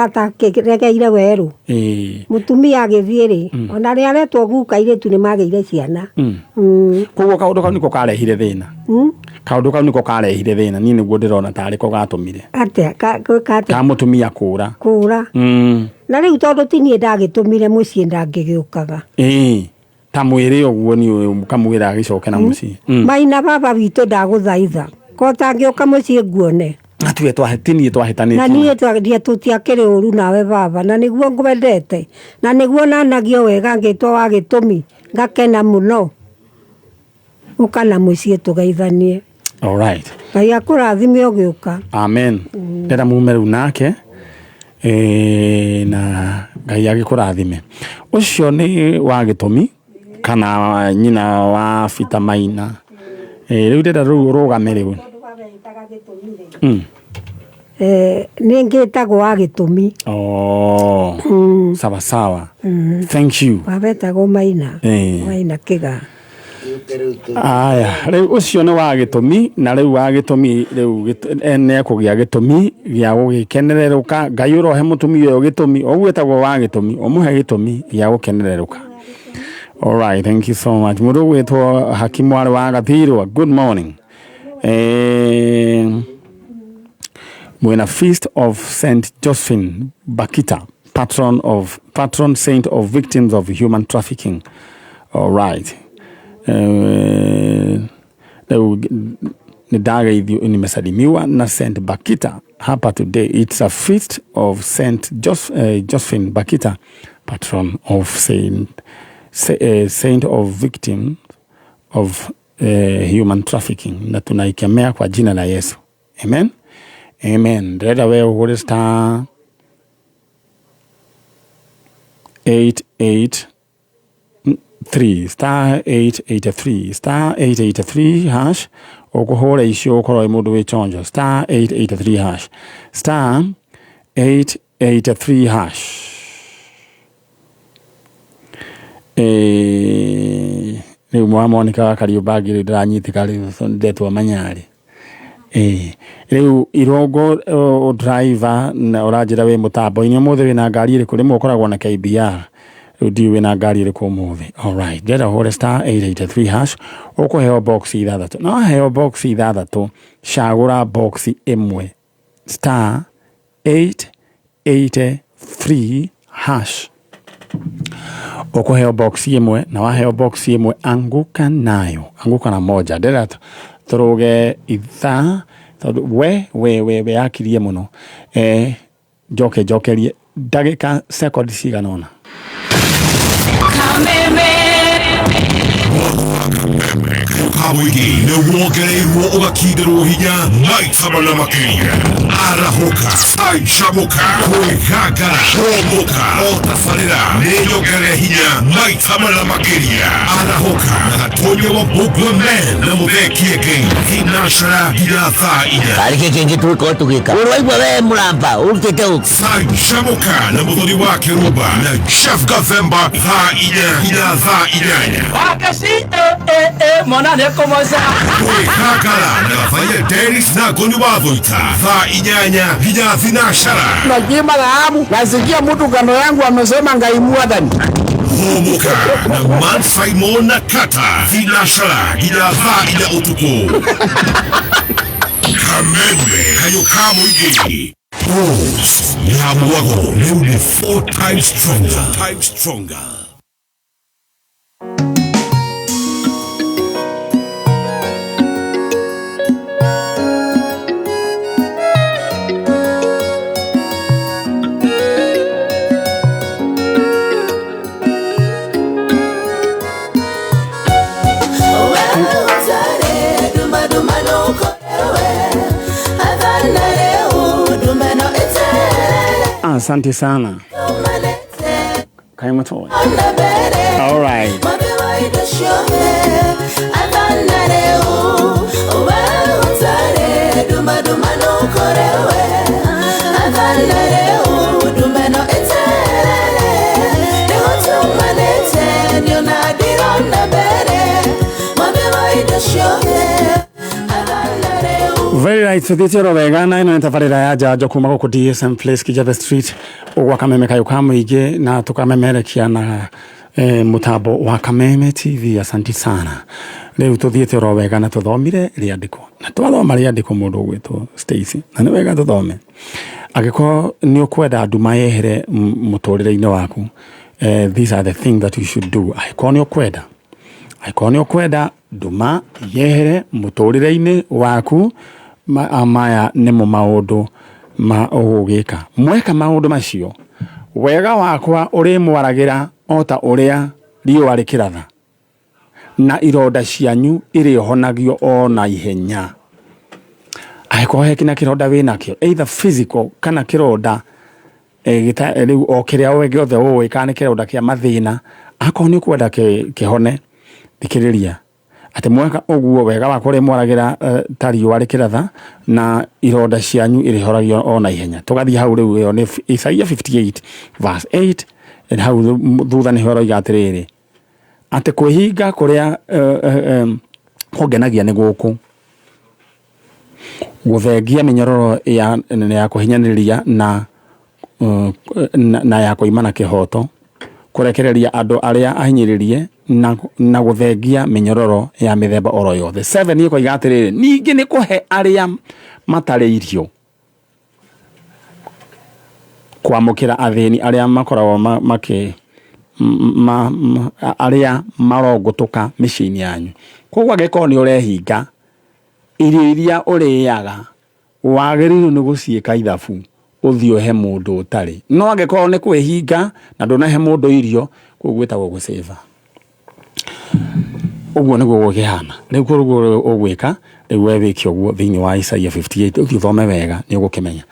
atakĩregeire werũ. Mũtumia agĩthiĩ rĩ ona rĩ aretwo guka airĩtu nĩ magĩire ciana. Koguo kaũndũ kau nĩko karehire thĩna. Kaũndũ kau nĩko karehire thĩna niĩ nĩguo ndĩrona tarĩ ko gatũmire. Atĩa gwĩka atĩa? Ka mũtumia kũra. Kũra. Na rĩu tondũ ti niĩ ndagĩtũmire mũciĩ ndangĩgĩũkaga. Ta mwĩre ũguo nĩ ũkamwĩra agĩcoke na mũciĩ. Maina baba witũ ndagũthaitha ko tangĩũka mũciĩ nguone. Atuwe ti niĩ twahĩtanĩtie. Na niĩ tũtiakĩrĩ ũru nawe baba na nĩguo ngwendete na nĩguo nanagio wega ngĩtwo wa gĩtũmi ngakena mũno. Ũka na mũciĩ tũgeithanie. All right. Ngai akũrathime ũgĩũka. Amen. Ndĩrenda mume rĩu nake na Ngai agĩkũrathime. Ũcio nĩ wa gĩtũmi kana nyina wa Peter Maina. Rĩu ndĩrenda rĩu ũrũgame rĩu. Eh, nĩ ngĩtagwo wa gĩtũmi. Oh. Sawa sawa. Thank you. Baba etagwo Maina. Maina Kĩga. Aya, rĩu ũcio nĩ wa gĩtũmi na rĩu wa gĩtũmi rĩu nĩ ekũgĩa gĩtũmi gĩa gũgĩkenererũka. Ngai ũrohe mũtumia ũyũ gĩtũmi, ũguo etagwo wa gĩtũmi, ũmũhe gĩtũmi gĩa gũkenererũka. All right, thank you so much. Mũndũ ũgwĩtwo Hakimu warĩ wa Gathirwa, good morning. Mwena Feast of St. Josephine Bakita, patron saint of victims of human trafficking. All right. Nidageithio nimesalimiwa na St. Bakita hapa today. It's a feast of St. Josephine Bakita, patron of saint of victims of human trafficking, na tunaikemea kwa jina la Yesu. Amen. Amen. Ndĩrenda we ũhũre star 883, star 883, star 883 hash. Ũkũhũra icio ũkorwo wĩ mũndũ wĩ chonjo. Star 883 hash, star 883 hash. Rĩu mwa Monica wa Kariũmbangi rĩu ndĩranyitĩka rĩu ndetwo Manyarĩ. Rĩu Irongo driver na ũranjĩra wĩ mũtambo-inĩ ũmũthĩ wĩna ngari ĩrĩkũ? Rĩmwe ũkoragwo na KBR, rĩu ndiũĩ wĩna ngari ĩrĩkũ ũmũthĩ. All right, ndĩrenda ũhũre star 883 hash, ũkũheo box ithathatũ. Na waheo box ithathatũ, cagũra box ĩmwe, star 883 hash. Ũkũheo box ĩmwe, na waheo box ĩmwe anguka nayo, anguka na moja. Ndĩrenda tũrũge ithaa tondũ we akirie mũno. Njoke njokerie ndagĩka sekondi cigana ũna. Kamũingĩ nĩ wongereirwo ũgakindĩrwo hinya maita mana makĩria. Arahũka, canjamũka, kwĩgangara, hũmũka, o tabarĩra nĩ nyongerere hinya maita mana makĩria. Arahũka na Gatonya wa Bugwa Men na Mũthee Kĩengei thinacara nginya thaa inya. Karĩ kĩ kĩngĩ tũgĩkorwo tũgĩka? Ũraigua we mũramba ũrutĩte ũ? Canjamũka na Mũthoni wa Kĩrũmba na Jeff Gathemba thaa inya nginya thaa inyanya. Mwana nĩ ekũmoca. Kwĩgangara na Gathaia Dennis na Ngoni wa Thũita thaa inyanya nginya thinacara. Najima dhahabu, nasikia mtu kando yangu amesema Ngai mwathani. Hũmũka na Man Simon na Kata thinacara nginya thaa inya ũtukũ. Kameme kayũ ka mũingĩ. Rose ya Mwago rĩu nĩ 4 times stronger. Times stronger. Asante sana. Kaimato. All right. Very right, so this ro wega na ino nĩ tabarĩra ya njanjo kuma gũkũ DSM Place Kijabe Street ũgwa Kameme kayũ ka mũingĩ na tũkamemerekia na mũtambo wa Kameme TV. Asanti sana. Rĩu tũthiĩte ro wega na tũthomire rĩandĩko, na twathoma rĩandĩko mũndũ ũgwĩtwo Stacy, na nĩ wega tũthome. Angĩkorwo nĩ ũkwenda nduma yehere mũtũrĩre-inĩ waku, these are the things that you should do. Angĩkorwo nĩ ũkwenda, angĩkorwo nĩ ũkwenda nduma yehere mũtũrĩre-inĩ waku, maya nĩmo maũndũ ma ũgũgĩka. Mweka maũndũ macio, wega wakwa ũrĩmwaragĩra o ta ũrĩa riũa rĩkĩratha, na ironda cianyu irĩhonagio o na ihenya. Angĩkorwo he kĩna kĩronda wĩnakĩo, either physical kana kĩronda rĩu o kĩrĩa we gĩothe ũĩ kana nĩ kĩronda kĩa mathĩna, akorwo nĩ ũkwenda kĩhone, thikĩrĩria. Atĩ mweka ũguo wega wakwa ũrĩmwaragĩra ta riũa rĩkĩratha, na ironda cianyu irĩhoragio o na ihenya. Tũgathiĩ hau rĩu, ĩyo nĩ Isaia 58 verse 8. Hau thutha nĩho ĩroiga atĩrĩrĩ, atĩ kwĩhinga kũrĩa kũngenagia nĩ gũkũ, gũthengia mĩnyororo ya kũhinyanĩrĩria na ya kũimana kĩhoto, kũrekereria andũ arĩa ahinyĩrĩrie na gũthengia mĩnyororo ya mĩthemba oro yothe. 7 ĩkoiga atĩrĩrĩ, ningĩ nĩ kũhe arĩa matarĩ irio, kwamũkĩra athĩni arĩa makoragwo makĩ arĩa marongũtũka mĩciĩ-inĩ yanyu. Koguo angĩkorwo nĩ ũrehinga irio iria ũrĩaga, wagĩrĩirwo nĩ gũciĩka ithabu ũthiĩ ũhe mũndũ ũtarĩ. No angĩkorwo nĩ kwĩhinga na ndũnahe mũndũ irio, kũu gwĩtagwo gũcĩba. Ũguo nĩguo gũkĩhana. Rĩu koguo ũgwĩka rĩu we wĩke ũguo thĩinĩ wa Isaia 58, ũthiĩ ũthome wega nĩ ũgũkĩmenya.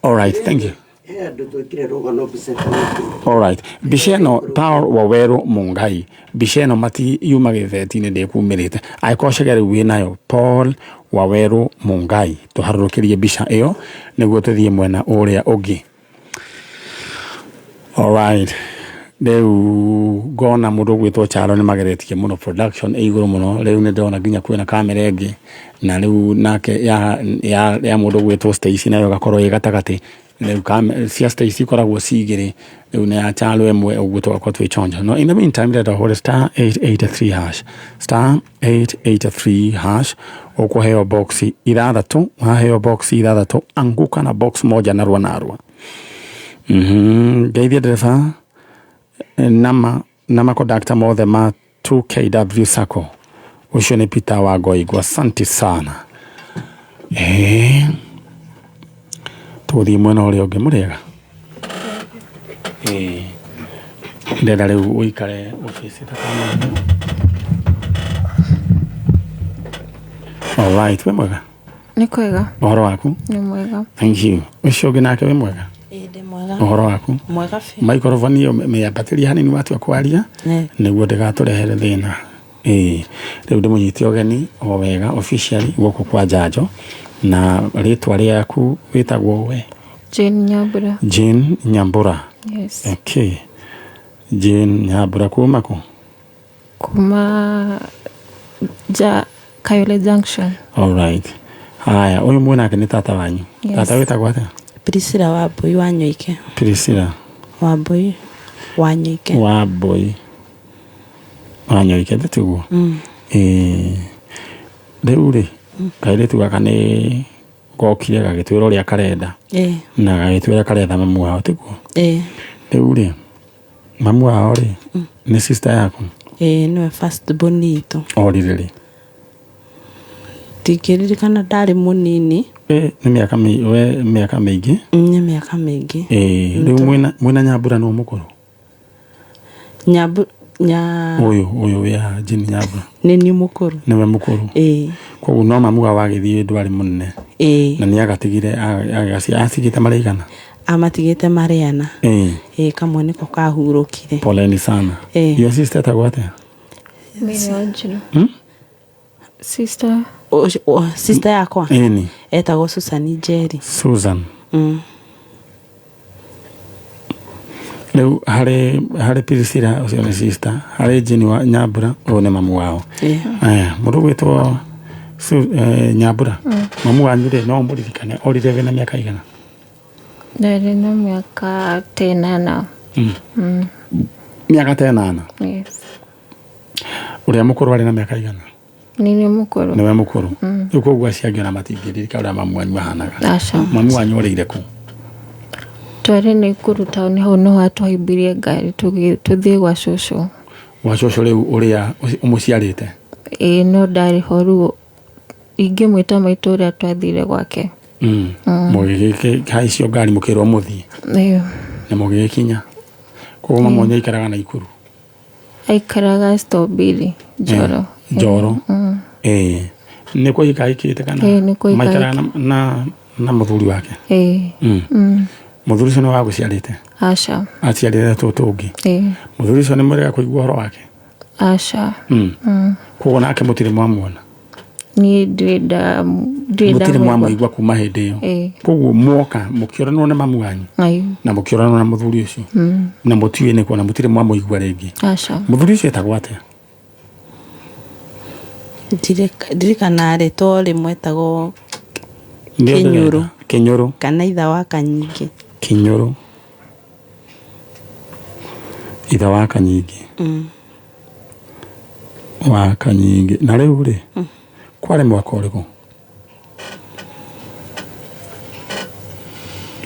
Alright, thank you. He andũ twĩkire rũgano mbica ĩkonainie. Alright. Mbica ĩno Paul Waweru Mungai, mbica ĩno mati yuma gĩtheti-inĩ ndĩkumĩrĩte. Angĩkorwo Chege rĩu wĩnayo, Paul Waweru Mungai, tũharũrũkĩrie mbica ĩyo nĩguo tũthiĩ mwena ũrĩa ũngĩ. Alright. Rĩu ngona mũndũ ũgwĩtwo Charo nĩ mageretie mũno, production ĩ igũrũ mũno. Rĩu nĩ ndĩrona nginya kwĩna kamera ĩngĩ, na rĩu nake ya mũndũ ũgwĩtwo Stacy nayo ĩgakorwo ĩ gatagatĩ. Rĩu cia Stacy ikoragwo ci igĩrĩ, rĩu nĩ ya Charo ĩmwe, ũguo tũgakorwo twĩ chonjo. No in the meantime ndĩrenda ũhũre star 883 hash, star 883 hash, ũkũheo box ithathatũ. Waheo box ithathatũ, anguka na box moja narua narua. Ngeithie ndereba na makondakta mothe ma 2KW Sacco. Ũcio nĩ Peter wa Ngoingwa, asante sana. Tũgũthiĩ mwena ũrĩa ũngĩ. Mũrĩega? Ndĩrenda rĩu ũikare ũbicĩte kamera. Alright, wĩ mwega? Nĩ kwega. Ũhoro waku? Nĩ mwega. Thank you. Ũcio ũngĩ nake wĩ mwega? Ĩĩ, ndĩ mwega. Ũhoro waku? Mwega biũ. Microphone ĩyo mĩambatĩrie hanini watua kwaria nĩguo ndĩgatũrehere thĩna. Ĩĩ, rĩu ndĩmũnyite ũgeni o wega officially gũkũ kwa Njanjo, na rĩtwa rĩaku wĩtagwo we? Jane Nyambura. Jane Nyambura. Yes. Okay. Jane Nyambura kuma kũ? Kuma ja Kayole Junction. Alright. Haya, ũyũ mwenake nĩ tata wanyu. Yes. Tata wĩtagwo atĩa? Priscilla Wambui wa Nyoike. Priscilla Wambui wa Nyoike. Wambui wa Nyoike, tiguo? Ĩĩ. Rĩu rĩ, kairĩtu gaka nĩ gokire gagĩtwĩra ũrĩa karenda na gagĩtwĩra karetha mamu wao, tiguo? Ĩĩ. Rĩu rĩ, mamu wao rĩ, nĩ sister yaku? Ĩĩ, nĩwe first born itũ. Orire rĩ? Ndingĩririkana, ndarĩ mũnini. Nĩ mĩaka we mĩaka mĩingĩ? Nĩ mĩaka mĩingĩ. Ĩĩ, rĩu mwĩna Nyambura nũ mũkũrũ? Nyambu nya Ũyũ wĩ haha Jane Nyambura. Nĩ niĩ mũkũrũ. Nĩwe mũkũrũ? Ĩĩ. Koguo no mamu wao agĩthiĩ ndwarĩ mũnene? Ĩĩ. Na nĩ agatigire atigĩte marĩ aigana? Amatigĩte marĩ ana. Ĩĩ. Ĩĩ, kamwe nĩko kahurũkire. Poleni sana. Ĩĩ. Your sister etagwo atĩa? Mary Wanjiru. Sister. Sister yakwa? Ĩni. Etagwo Susan Njeri. Susan. Rĩu harĩ Priscilla ũcio nĩ sister, harĩ Jane wa Nyambura ũyũ nĩ mamu wao. Aya, mũndũ ũgwĩtwo Nyambura, mamu wanyu rĩ, no ũmũririkane orire wĩna mĩaka igana? Ndarĩ na mĩaka ta ĩnana. Mĩaka ta ĩnana? Yes. Ũrĩa mũkũrũ arĩ na mĩaka igana? Nĩ niĩ mũkũrũ. Nĩwe mũkũrũ. Rĩu koguo acio angĩ ona matingĩririkana ũrĩa mamu wanyu ahanaga. Aca. Mamu wanyu orĩire kũ? Twarĩ Naikuru taũni, hau nĩho atũhaimbirie ngari tũthiĩ gwa cũcũ. Gwa cũcũ rĩu ũrĩa ũmũciarĩte? Ĩĩ, no ndarĩ ho rĩu ingĩmwĩta maitũ ũrĩa twathire gwake. Mũgĩgĩhaicio ngari mũkĩrwo mũthiĩ? Ĩĩ. Na mũgĩgĩkinya? Koguo mamu wanyu aikaraga Naikuru? Aikaraga Stobili, Njoro. Njoro. Ĩĩ. Nĩ kũhika ahikĩte kana? Ĩĩ, nĩ kũhika. Maikaraga na mũthuri wake? Ĩĩ. Mũthuri ũcio nĩ wagũciarĩte? Aca. Aciarĩte tũtũ ũngĩ? Ĩĩ. Mũthuri ũcio nĩ mwĩrĩga kũigua ũhoro wake? Aca. Koguo nake mũtirĩ mwamuona? Niĩ ndirĩ nda ndirĩ Mũtirĩ ndamũigua. mwamũigua kuma hĩndĩ ĩyo? Ĩĩ. Koguo mwoka mũkĩoranwo na mamu wanyu Ayo. na mũkĩoranwo na mũthuri ũcio na mũtiũĩ nĩkũ na mũtirĩ mwamũigua rĩngĩ? Aca. Mũthuri ũcio etagwo atĩa? Ndirikana rĩtwa rĩmwe etagwo Nĩo Kĩnyũrũ. ndĩrenda. Kĩnyũrũ. Kana itha wa Kanyingĩ. Kĩnyũrũ, ithe wa Kanyingĩ. Wa Kanyingĩ. Na rĩu rĩ, kwarĩ mwaka ũrĩkũ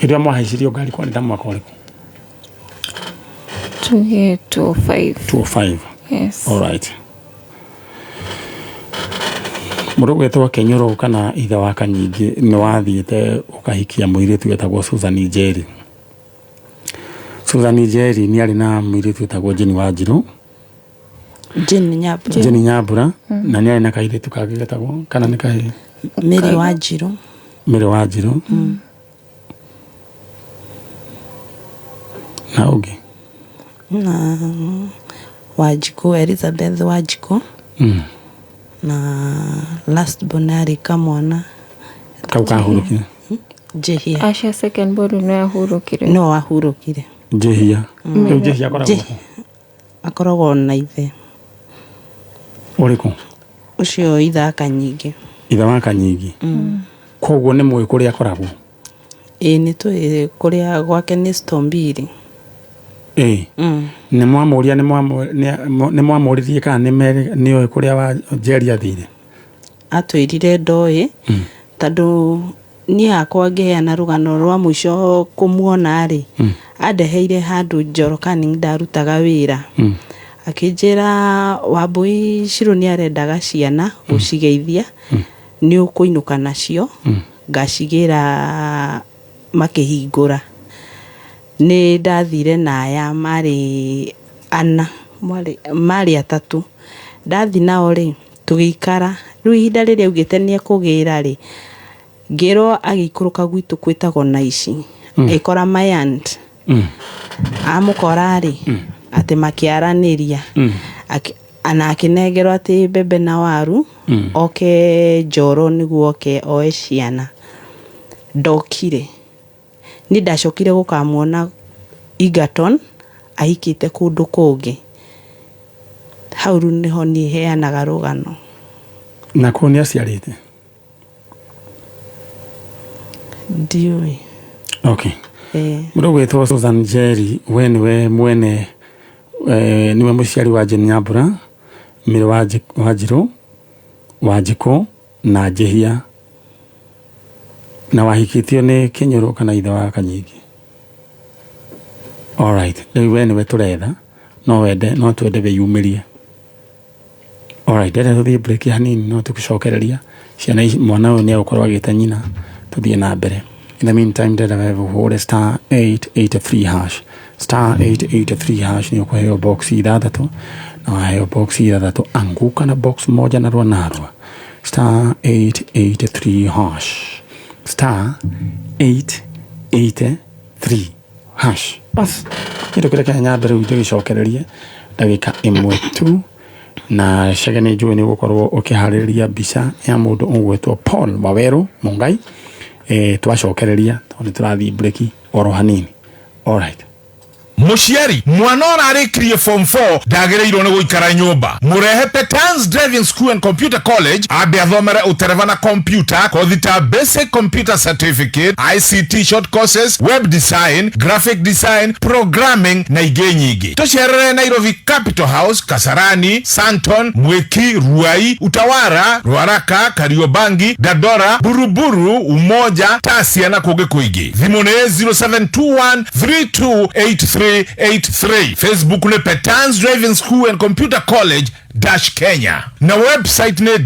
hĩndĩ ĩrĩa mwahaicirio ngari? Kwarĩ ta mwaka ũrĩkũ? Tuge 205. 205? Yes. Alright. Mũndũ ũgwĩtwo Kĩnyũrũ kana ithe wa Kanyingĩ, nĩ wathiĩte ũkahikia mũirĩtu wetagwo Susan Njeri. Susan Njeri nĩ arĩ na mũirĩtu wetagwo Jane Wanjirũ. Jane Nyambura. Jane Nyambura. Na nĩ arĩ na kairĩtu kangĩ getagwo, kana nĩ kahĩĩ? Mary Wanjirũ. Mary Wanjirũ. Na ũngĩ? Na Wanjikũ, Elizabeth Wanjikũ. Na last born arĩ kamwana. Kau kahurũkire? Njĩhia. Acia, second born no yahurũkire. No wahurũkire. Njĩhia. Rĩu Njĩhia akoragwo Njĩhia. Akoragwo na ithe. Ũrĩkũ? Ũcio ithe Kanyingĩ. Ithe wa Kanyingĩ. Koguo nĩ mũĩ kũrĩa akoragwo? Ĩĩ, nĩ tũĩ kũrĩa gwake, nĩ Stombiri. Ĩĩ. Nĩ mwamũria, nĩ mwamũririe kana nĩ oĩ kũrĩa wa Njeri athire? Atwĩrire ndoĩ, tondũ niĩ hakwa ngĩheana rũgano rwa mũico kũmuona rĩ, andeheire handũ Njoro Canning ndarutaga wĩra. Akĩnjĩra Wambui Cirũ nĩ arendaga ciana gũcigeithia, nĩ ũkũinũka nacio, ngacigĩra makĩhingũra. Nĩ ndathire na aya marĩ ana, marĩ atatũ. Ndathi nao rĩ, tũgĩikara. Rĩu ihinda rĩrĩa augĩte nĩ ekũgĩra rĩ, ngĩrwo agĩikũrũka gwitũ kwĩtagwo Naici. Agĩkora my aunt. Amũkora rĩ, atĩ makĩaranĩria. Na akĩnengerwo atĩ mbembe na waru, oke Njoro nĩguo oke oe ciana. Ndokire. Niĩ ndacokire gũkamuona Egerton ahikĩte kũndũ kũngĩ. Hau rĩu nĩho niĩ heanaga rũgano. Na kũu nĩ aciarĩte? Ndiũĩ. Okay. Eh. Mũndũ ũgwĩtwo Susan Njeri, we nĩwe mwene, nĩwe mũciari wa Jane Nyambura, Mary Wanjirũ, Wanjikũ na Njĩhia, na wahikĩtio nĩ Kĩnyũrũ kana ithe wa Kanyingĩ. Alright, rĩu we nĩwe tũretha, no wende no twende wĩyumĩrie. Alright, ndĩrenda tũthiĩ break hanini, no tũgĩcokereria ciana ici, mwana ũyũ nĩ egũkorwo agĩte nyina, tũthiĩ na mbere. In the meantime, ndĩrenda we ũhũre star 883 hash, star 883 hash, nĩ ũkũheo box ithathatũ, na waheo box ithathatũ, anguka na box moja narua narua. Star 883 hash, star 883 hash. Bas, kĩndũ kĩrĩa kĩrĩa nyambe rĩu ndĩgĩcokererie ndagĩka ĩmwe tu, na cege nĩ njũĩ nĩ ũgũkorwo ũkĩharĩrĩria mbica ya mũndũ ũgwĩtwo Paul Waweru Mungai. Twacokereria tondũ nĩ tũrathiĩ break oro hanini. Alright. Mũciari, mwana ũrarĩkirie form 4 ndagĩrĩirwo nĩ gũikara nyũmba. Mũrehe Petans Driving School and Computer College ambe athomere ũtereba na computer, kothi ta basic computer certificate, ICT short courses, web design, graphic design, programming na ingĩ nyingĩ. Tũcerere Nairobi Capital House, Kasarani, Santon, Mwiki, Ruai, Utawara, Ruaraka, Kariobangi, Dandora, Buruburu, Umoja, Tasia na kũngĩ kũingĩ. Thimũ nĩ 0721 328383. Facebook nĩ Petans Driving School and Computer College dash Kenya, na website nĩ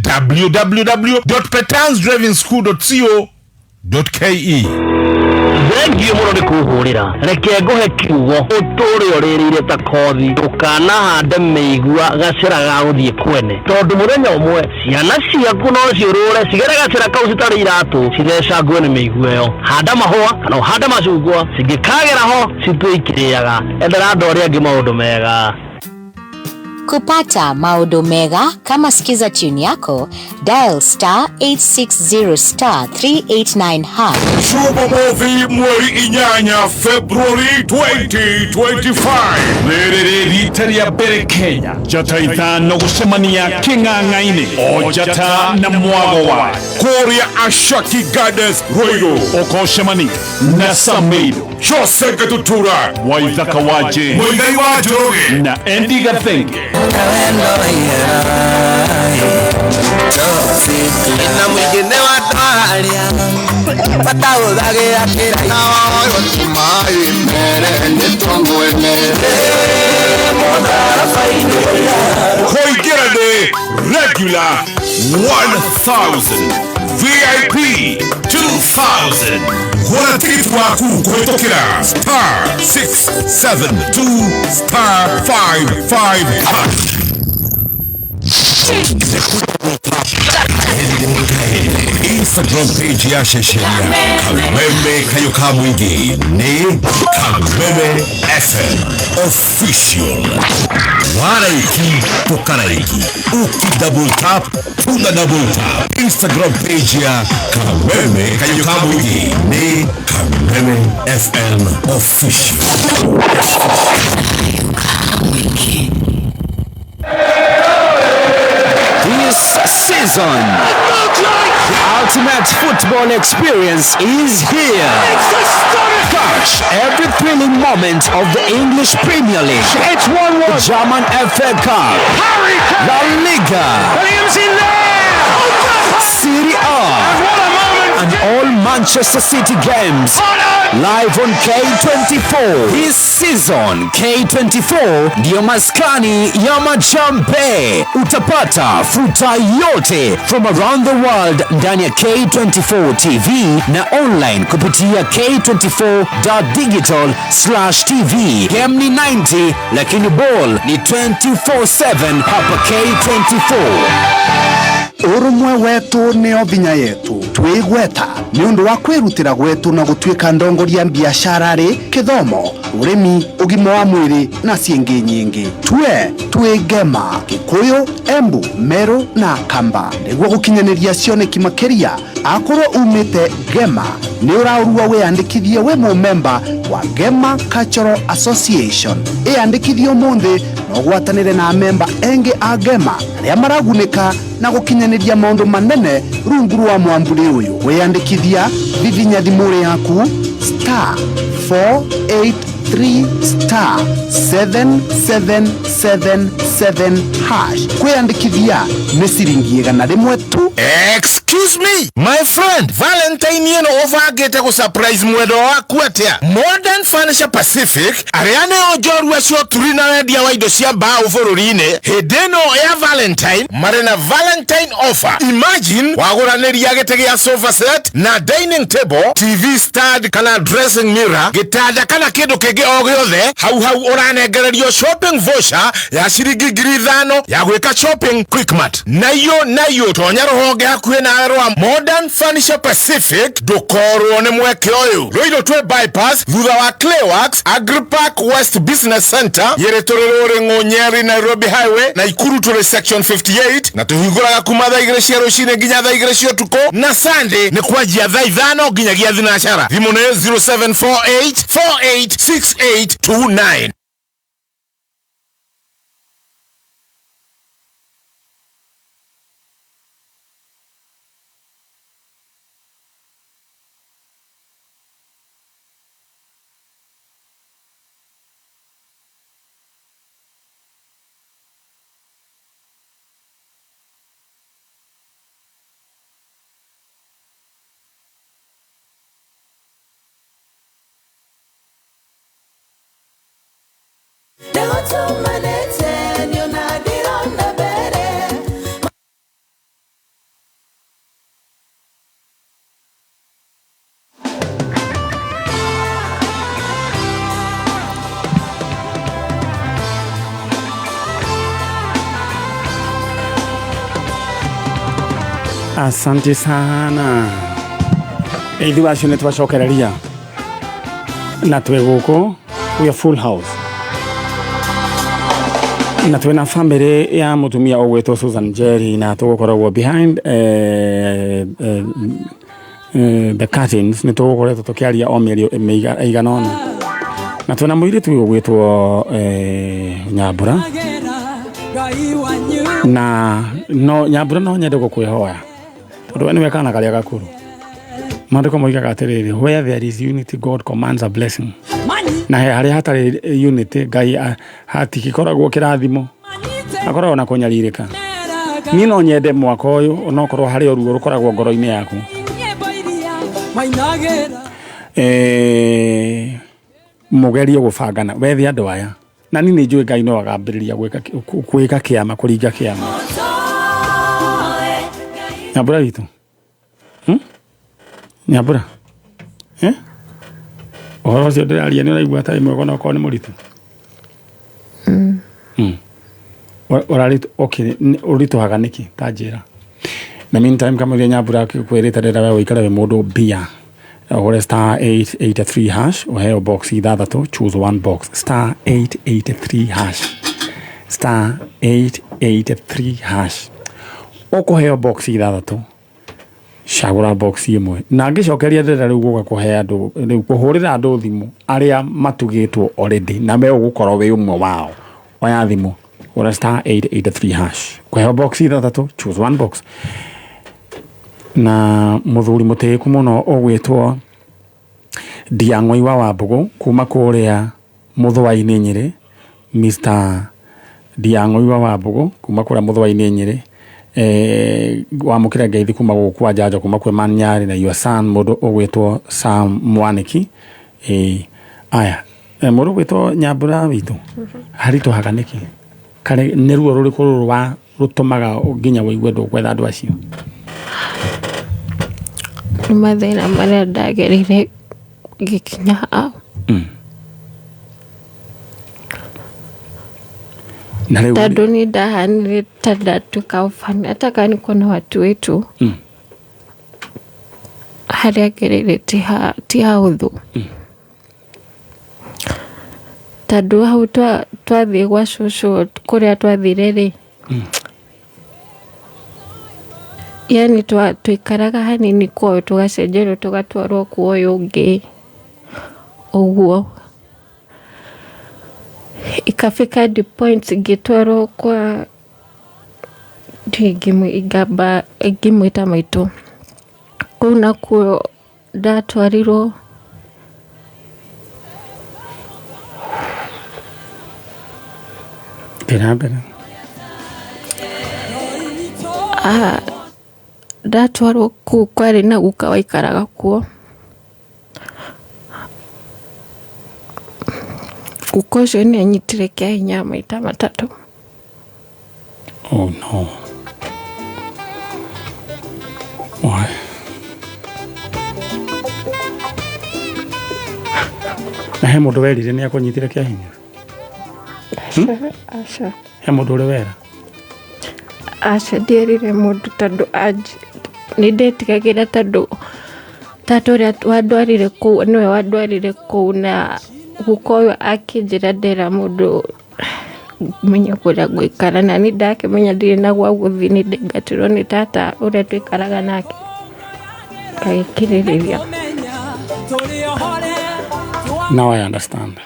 www.petansdrivingschool.co.ke. Thengio mũno nĩ kũhũrĩra. Reke ngũhe kiugo ũtũre ũrĩrĩire ta kothi. Ndũkanahande mĩigua gacĩra ga gũthiĩ kwene, tondũ mũthenya ũmwe ciana ciaku no ciũrũre cigere gacĩra kau citarĩ iratũ, cithecangwo nĩ mĩigua ĩyo. Handa mahũa kana ũhande macungwa, cingĩkagera ho citue ikĩrĩaga. Endera andũ arĩa angĩ maũndũ mega. Kupata maodo mega kama skiza tune yako, dial star 860 star 389 hash. Jumamothi mweri 8 February 2025. Rĩrĩ rĩ rita rĩa mbere Kenya njata 5 gũcemania kĩng'ang'a-inĩ o njata na mwago wa Kũrĩa Ashaki Gardens Ruiru. Ũkocemania na Samido, Jose Gatutura, Waithaka wa Jane, Muigai wa Njoroge na Andy Gathenge. Na mũingĩ wa twaria batahũthagĩra kĩraĩ Kũingĩra nĩ regular 1000, VIP 2000. Gũra tigiti waku kũhĩtũkĩra star 672 star 55 hash. Instagram page ya ceceni ya Kameme Kayo ka Mũingĩ nĩ Kameme FM Official. Waraiki tũkaraiki, uki double tap tuna double tap. Instagram page ya Kameme Kayo ka Mũingĩ nĩ Kameme FM Official. This season, the ultimate football experience is here. Catch every thrilling moment of the English Premier League. It's 1-1. The German FA Cup, Harry Kane. La Liga, Williams in there. Serie A, And what a moment. and all Manchester City games live on K24. This season, K24 ndiyo maskani ya majambe. Utapata futa yote from around the world ndani ya K24 TV na online kupitia k24.digital/tv. Game ni 90 lakini ball ni 24/7 hapa K24. Ũrũmwe wetu nĩo vinya yetu twĩgweta nĩ ũndũ wa kwĩrutĩra gwetu na gũtuĩka ndongoria biacara rĩ kĩthomo ũrĩmi ũgima wa mwĩrĩ na ciĩngĩ nyingĩ tue twĩ ngema Gĩkũyũ, Embu, Meru na Kamba nĩguo gũkinyanĩria cioneki makĩria. Akorwo umĩte Ngema nĩ ũraũrua wĩyandĩkithie wĩ mũmemba wa Ngema Cultural Association. Ĩyandĩkithie ũmũthĩ na ũgwatanĩre na amemba engĩ a Ngema arĩa maragunĩka na gũkinyanĩria maũndũ manene rungu rwa mwamburi ũyũ. Wĩyandĩkithia vivinya thimũ yaku star 483 star 7777 hash. Kwĩyandĩkithia nĩ ciringi 100 tu. Excuse me, my friend, Valentine ĩno ũbangĩte gũ surprise mwendwa waku atĩa? Modern Furniture Pacific arĩa nĩo njorua cia ũturi na wendia wa indo cia mbaũ bũrũri-inĩ, hĩndĩ ĩno ya Valentine marĩ na Valentine offer. Imagine wagũranĩria gĩtĩ gĩa sofa set na dining table, TV stand kana dressing mirror, gĩtanda kana kĩndũ kĩngĩ o gĩothe, hau hau ũranengererio shopping voucher ya ciringi 5,000 ya gwĩka shopping Quickmart. Naiyo naiyo tonya rũhonge hakuhĩ nawe rwa Modern Furniture Pacific, ndũkorwo nĩ mweke ũyũ. Ruiru twĩ bypass thutha wa Clayworks Agripark West Business Center, Nyĩrĩ tũrĩ Rũrĩng'ũ Nyeri Nairobi Highway, na Ikuru tũrĩ section 58, na tũhingũraga kuma thaa 2 cia rũcinĩ nginya thaa 2 cia ũtukũ, na Sunday nĩ kwanjia thaa 5 nginyagia thinacara. Thimũ nĩ 0748 486829. Asante sana. Ithuĩ acio nĩ twacokereria na twĩ gũkũ, we are full house. Na twina family ya mutumia ũgwĩtwo Susan Njeri, na tũgũkoragwo behind the curtains, nĩ tũgũkoretwo tũkĩaria o mĩario ĩigana ũna, na twĩna mũirĩtu ũyũ ũgwĩtwo Nyambura. Na no Nyambura, no nyende gũkwĩhoya tondũ we nĩwe kana karĩa gakũrũ. Maandĩko moigaga atĩrĩrĩ, "Where there is unity, God commands a blessing," na he harĩa hatarĩ unity, Ngai hatigĩkoragwo kĩrathimo, hakoragwo na kũnyarirĩka. Niĩ no nyende mwaka ũyũ, onokorwo harĩ o ruo rũkoragwo ngoro-inĩ yaku, mũgerie gũbangana wethe andũ aya, na niĩ nĩ njũĩ Ngai no agambĩrĩria gwĩka kĩama, kũringa kĩama. Nyambura witũ, Nyambura, eh? Ũhoro ũcio ndĩraria nĩ ũraigua atarĩ mwega, onokorwo nĩ mũritũ? Okay, ũritũhaga nĩkĩ? Ta njĩra. Na meantime, kamũira Nyambura kwĩrĩte, ndĩrenda we ũikare wĩ mũndũ mbia, ũhũre star 883 hash, ũheo box ithathatũ, choose one box. Star 883 hash, star 883 hash, ũkũheo box ithathatũ, cagũra box ĩmwe. Na ngĩcokeria, ndĩrenda rĩu gũka kũhe andũ, rĩu kũhũrĩra andũ thimũ arĩa matugĩtwo already, na me ũgũkorwo wĩ ũmwe wao. Oya thimũ, hũra star 883 hash, kũheo box ithathatũ, choose one box. Na mũthuri mũtĩĩku mũno ũgwĩtwo Ndiang'oi wa Wambũgũ kuma kũrĩa Mũthũa-inĩ Nyĩrĩ, Mr Ndiang'oi wa Wambũgũ kuma kũrĩa Mũthũa-inĩ Nyĩrĩ, wamũkĩra ngeithi kuma gũkũ kwa Njanjo, kuma kwĩ Manyarĩ na your son, mũndũ ũgwĩtwo Sam Mwaniki. Aya, mũndũ ũgwĩtwo Nyambura witũ, haritũhaga nĩkĩ? Karĩ nĩ ruo rũrĩkũ rũrũ wa rũtũmaga nginya wĩigue ndũkwetha andũ acio? Nĩ mathĩna marĩa ndagereire ngĩkinya haha. Na rĩu Tondũ nĩ ndahanire ta ndatuĩka orphan, hata kama niko na watu wetu, harĩa ngereire ti hahũthũ, tondũ hau twathiĩ gwa cũcũ, kũrĩa twathire rĩ, yani twaikaraga hanini kwa ũyũ, tũgacenjerwo, tũgatwarwo kwa ũyũ ũngĩ ũguo. Ikafika hadi point ngĩtwarwo kwa ingamba ingĩmwĩta maitũ. Kũu nakuo ndatwarirwo. Thiĩ na mbere. Ah, ndatwarwo kũu kwarĩ na guka waikaraga kuo. Guka ũcio nĩ anyitire kĩa hinya maita matatũ. Oh no. Why? Na he mũndũ werire nĩ akũnyitire kĩa hinya? Aca. He mũndũ ũrĩ wera? Aca, ndierire mũndũ tondũ nĩ ndetigagĩra, tondũ tata ũrĩa wandwarire kũu nĩwe wandwarire kũu, na guka ũyũ akĩnjĩra ndera mũndũ menye kũrĩa ngũikara, na nĩ ndakĩmenya ndirĩ na gwa gũthiĩ, nĩ ndaingatirwo nĩ tata ũrĩa tũikaraga nake, ngagĩkirĩrĩria. Now I understand.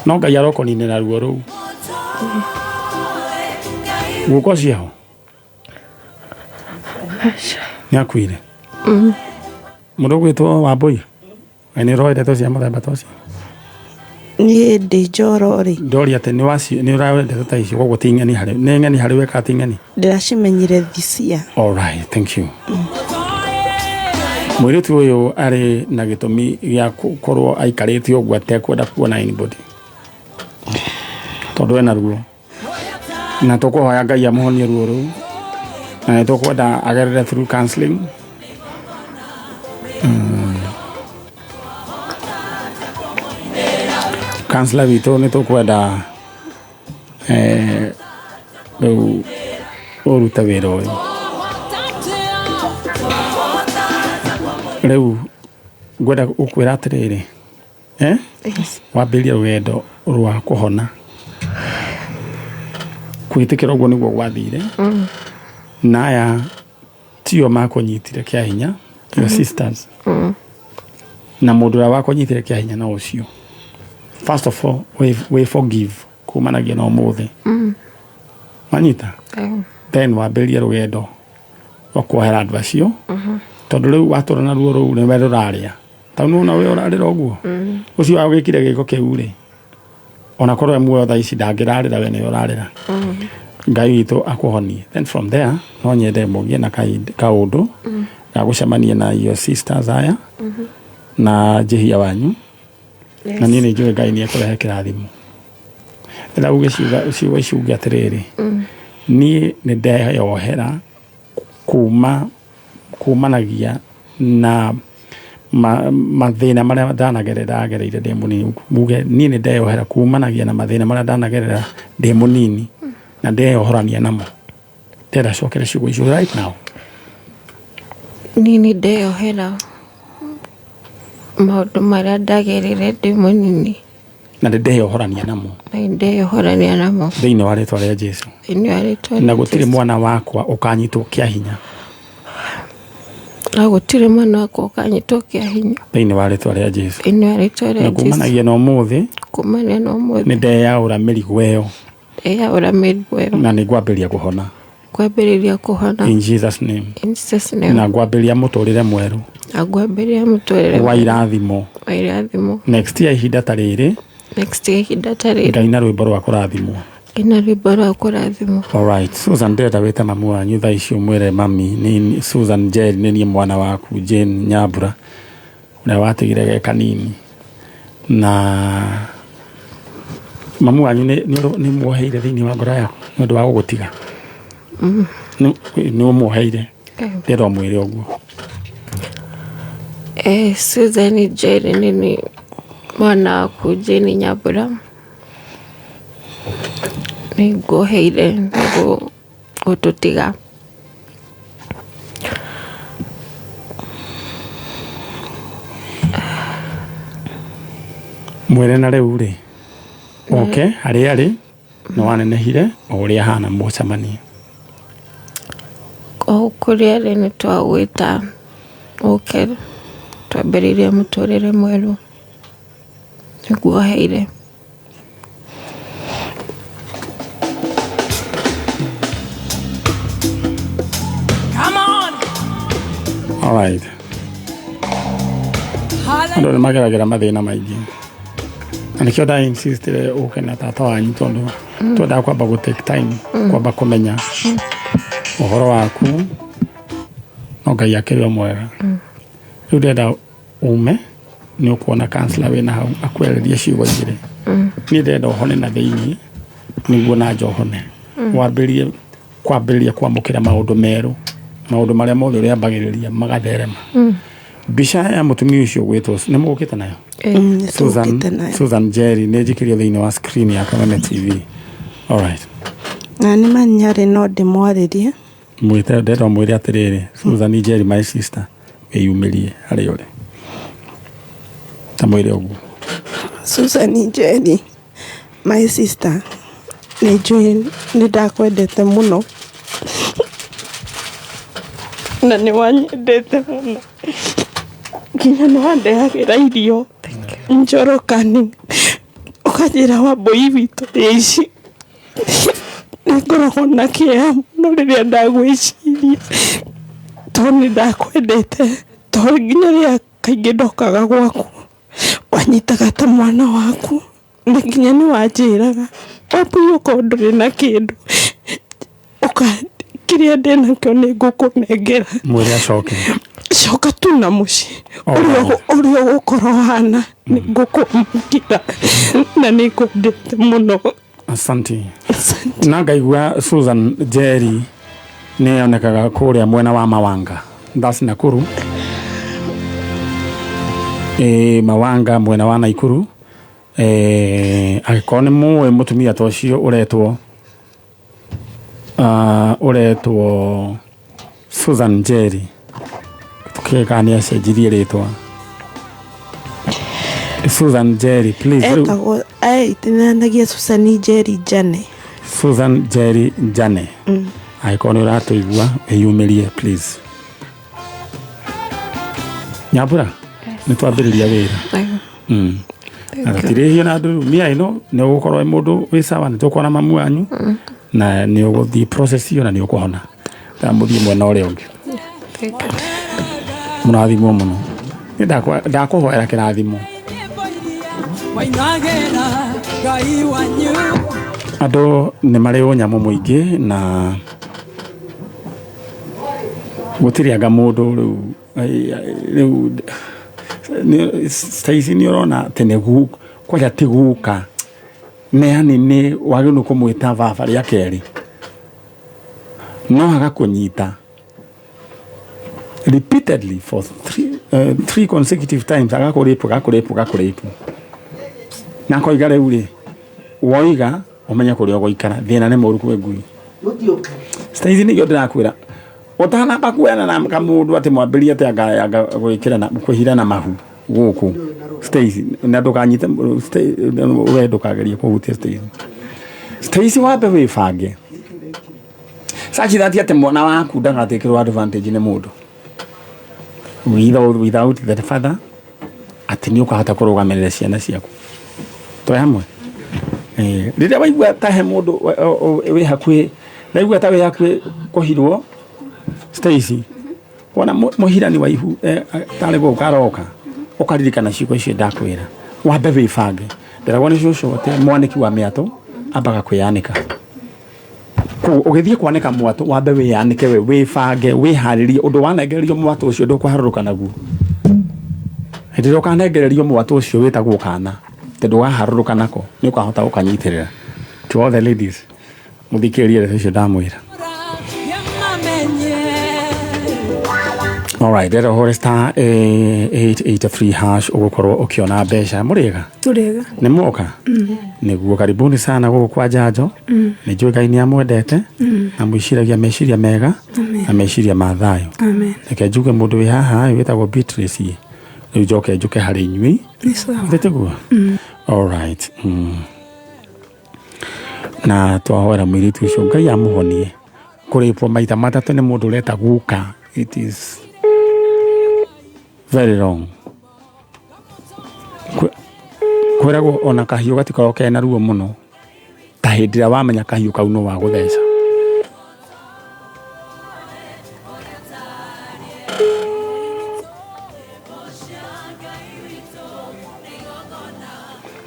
No Ngai arokũninĩra ruo rũu. Guka ũcio ho? Aca. Nĩ akuire? Mũndũ ũgwĩtwo Wambũi, we nĩ ũroĩ ndeto cia mũthemba ta ũcio? Niĩ ndĩ njoro rĩ. Ndoria atĩ nĩ wacio, nĩ ũraoĩ ndeto ta icio, koguo ti ng'eni harĩ, nĩ ng'eni harĩ we kana ti ng'eni? Ndĩracimenyire thisia. All right, thank you. Mũirĩtu ũyũ arĩ na gĩtũmi gĩa gũkorwo aikarĩte ũguo atekwenda kuona anybody, tondũ ena ruo, na tũkũhoya Ngai amũhonie ruo rũu, na nĩ tũkwenda agerere through counseling. Counselor witũ, nĩ tũkwenda rĩu ũrute wĩra ũyũ. Rĩu ngwenda gũkwĩra atĩrĩrĩ, eh? Wambĩrĩrie rũgendo Rwa kũhona kwĩtĩkĩra ũguo nĩguo gwathire. Na aya tio makũnyitire kĩa hinya, your sisters, na mũndũ ũrĩa wakũnyitire kĩa hinya na ũcio, first of all we forgive kumanagia na ũmũthĩ. Manyita? Then wambĩrĩrie rũgendo rwa kuohera andũ acio, tondũ rĩu watũra na ruo rũu nĩwe rũrarĩa tau nĩwona we ũrarĩra ũguo. Ũcio wagwĩkire gĩko kĩu rĩ, ona korwo e muoyo thaa ici ndangĩrarĩra, we nĩwe ũrarĩra. Ngai witũ akũhonie. Then from there no nyende mũgĩe na kaũndũ ga gũcemania na your sisters aya na njĩhia wanyu. Na niĩ nĩ njũĩ Ngai nĩ ekũrehe kĩrathimo. Ndĩrenda uge ciugo ici, uge atĩrĩrĩ, niĩ nĩ ndeyohera kuma kumanagia na mathĩna marĩa ndanagerera gereire ndĩ mũnini. Muge, niĩ nĩ ndeyohera kumanagia na mathĩna marĩa ndanagerera ndĩ mũnini na ndeyohorania namo. Ndĩrenda cokere ciugo icio right now. Niĩ nĩ ndeyohera maũndũ marĩa ndagerire ndĩ mũnini. Na nĩ ndeyohorania namo. Na nĩ ndeyohorania namo. Thĩinĩ wa rĩtwa rĩa Jesu. Thĩinĩ wa rĩtwa Na rĩa gũtirĩ Jesu. Mwana wakwa ũkanyitwo kĩa hinya. Na gũtirĩ mwana wakwa ũkanyitwo kĩa hinya. Thĩinĩ wa rĩtwa rĩa Jesu. Thĩinĩ wa rĩtwa Na rĩa Jesu. kumanagia na ũmũthĩ, Kumania na ũmũthĩ, nĩ ndeyaũra mĩrigo ĩyo. Ndeyaũra mĩrigo ĩyo. Na nĩ ngwambĩrĩria kũhona. Kwambĩrĩria kũhona. In Jesus name. In Jesus name. Na ngwambĩrĩria mũtũrĩre mwerũ. Na ngwambĩrĩria mũtũrĩre wa mwerũ. Irathimo. Wa irathimo. Next year ihinda ta rĩrĩ, Next year ihinda ta rĩrĩ, Ngai na rwĩmbo rwa kũrathimwo. Ina rwĩmbo rwa kũrathimwo. Alright, Susan, ndĩrenda wĩte mamu wanyu thaa ici ũmwĩre, mami, nĩ Susan Njeri, nĩ niĩ mwana waku Jane Nyambura ũrĩa watigire ge kanini, na mamu wanyu nĩ muoheire thĩinĩ wa ngoro yaku nĩ ũndũ wa gũgũtiga? Nĩ ũmuoheire? Ndĩrenda ũmwĩre ũguo. Susan Njeri, nĩ mwana waku Jane Nyambura, nĩ nguoheire nĩ gũtũtiga. Mwĩre na rĩu rĩ oke harĩa arĩ nĩ wanenehire o ũrĩa ahana mũcemanie. O kũrĩa arĩ nĩ twagwĩta ũke twambĩrĩrie mũtũrĩre mwerũ. Nĩ nguoheire. Come on. Alright, andũ nĩ mageragĩra mathĩna maingĩ na nĩkĩo nda insistire ũke na tata wanyu, tondũ twendaga kwamba gũ take time kwamba kũmenya ũhoro waku, no Ngai akĩrĩ o mwega. Rĩu ndĩrenda ume nĩ ũkuona counselor wĩna hau akwererie ciugo igĩrĩ. Niĩ ndĩrenda ũhone na thĩinĩ nĩguo na nja ũhone, wambĩrĩrie kwambĩrĩria kwamũkĩra maũndũ merũ, maũndũ marĩa mothe ũrĩambagĩrĩria magatherema. Mbica ya mũtumia ũcio gwĩtwo nĩ mũgũkĩte nayo? Nĩ Susan, tũũkĩte nayo. Susan Njeri nĩ njikĩrio thĩinĩ wa screen ya Kameme TV. Alright. Na nĩ manyarĩ no ndĩmwarĩrie. Mwĩte, ndĩrenda ũmwĩre atĩrĩrĩ, Susan Njeri, my sister, wĩyumĩrie harĩa ũrĩ, ta mwĩre ũguo. Susan Njeri, my sister, nĩ njũĩ nĩ ndakwendete mũno na nĩ wanyendete mũno, nginya nĩ wandehagĩra irio njorokani ũkanjĩra, Wambũi witũ rĩa ici. Nĩ ngoragwo na kĩeha mũno rĩrĩa ndagwĩciria, tondũ nĩ ndakwendete, tondũ nginya rĩrĩa kaingĩ ndokaga gwaku wanyitaga ta mwana waku, na nginya nĩ wanjĩraga, Wambũi, okorwo ndũrĩ na kĩndũ ũka kĩrĩa ndĩnakĩo nĩ ngũkũnengera. Mwĩre acoke. Coka tu na mũciĩ ũrĩa ũrĩa ũgũkorwo hana nĩ ngũkũamũkĩra na nĩ ngwendete mũno. Asante. Na ngaigua Susan Njeri nĩ onekaga kũrĩa mwena wa Mawanga, that's Nakuru, Mawanga mwena wa Naikuru. Angĩkorwo nĩ mũĩ mũtumia ta ũcio ũretwo Susan Njeri, tũkĩũĩ kana nĩ acenjirie rĩtwa. Susan Njeri, please. Rĩu- Etagwo aitinanagia Susan Njeri Njane. Susan Njeri Njane. Angĩkorwo nĩ ũratũigua wĩyumĩrie please. Nyambura, nĩ twambĩrĩria wĩra. Na tũtirĩhio na ndũru mia ĩno nĩ ũgũkorwo wĩ mũndũ wĩ sawa, nĩ tũkuona mamu wanyu na nĩ ũgũthiĩ process ĩyo na nĩ ũkũhona. Ta mũthiĩ mwena ũrĩa ũngĩ. Mũrathimwo mũno. Nĩ ndakũhoera kĩrathimo. Wainagĩra Ngai wanyu. Andũ nĩ marĩ ũnyamũ mũingĩ na gũtirĩ anga mũndũ rĩu rĩu thaa ici nĩ ũrona atĩ nĩ kwanja ti guka nĩ yani nĩ wagĩrĩirwo kũmwĩta baba rĩa kerĩ no agakũnyita repeatedly for three consecutive times, agakũrĩpu agakũrĩpu agakũrĩpu na akoiga rĩu rĩ woiga ũmenye kũrĩa ũgũikara, thĩna nĩ mũru kwĩ ngui. Thaa ici nĩkĩo ndĩrakwĩra ũtanamba kuoyana na kamũndũ atĩ mwambĩrĩrie atĩ anga gwĩkĩra na kwĩhira na mahu gũkũ Stacy, na ndũkanyite we, ndũkagerie kũhutia Stacy. Stacy, wambe wĩbange such that atĩ mwana waku ndagatĩkĩrwo advantage nĩ mũndũ without the father, atĩ nĩ ũkahota kũrũgamĩrĩra ciana ciaku. Twĩ hamwe? Rĩrĩa waigua ta he mũndũ wĩ hakuhĩ, ndaigua ta wĩ hakuhĩ kũhirwo, Stacy, wona mũhirani wa ihu tarĩ gũka aroka, ũkaririkana ciugo icio ndakwĩra, wambe wĩbange. Ndĩragwo nĩ cũcũ atĩ mwanĩki wa mĩatũ ambaga kwĩyanĩka. Koguo ũgĩthiĩ kwanĩka mwatũ, wambe wĩyanĩke, we wĩbange, wĩharĩrie ũndũ wanengererio mwatũ ũcio ndũkũharũrũka naguo. Hĩndĩ ĩrĩa ũkanengererio mwatũ ũcio wĩtagwo kana, atĩ ndũgaharũrũka nako, nĩ ũkahota gũkanyitĩrĩra. To all the ladies, mũthikĩrĩrie ndeto icio ndamwĩra. Mamenye. Alright, rero hũre star 883 hash ũgũkorwo ũkĩona mbeca. Mũrĩega? Tũrĩega. Nĩ mwoka? Nĩguo, karibuni sana gũkũ kwa Njanjo. Nĩ njũĩ Ngai nĩ amwendete na mwĩciragia meciria mega Amen. na meciria ma thayũ. Amen. Reke njuge mũndũ wĩ haha ĩ, wĩtagwo Beatrice ĩ. Rĩu njoke njũke harĩ inyuĩ. Nĩ sawa. Githĩ tiguo? Alright. Na twahoera mũirĩtu ũcio Ngai amũhonie. Kũrĩpwo maita matatũ nĩ mũndũ ũreta guka. It is very wrong. Kwĩragwo ona kahiũ gatikoragwo kena ruo mũno ta hĩndĩ ĩrĩa wamenya kahiũ kau no wa gũtheca.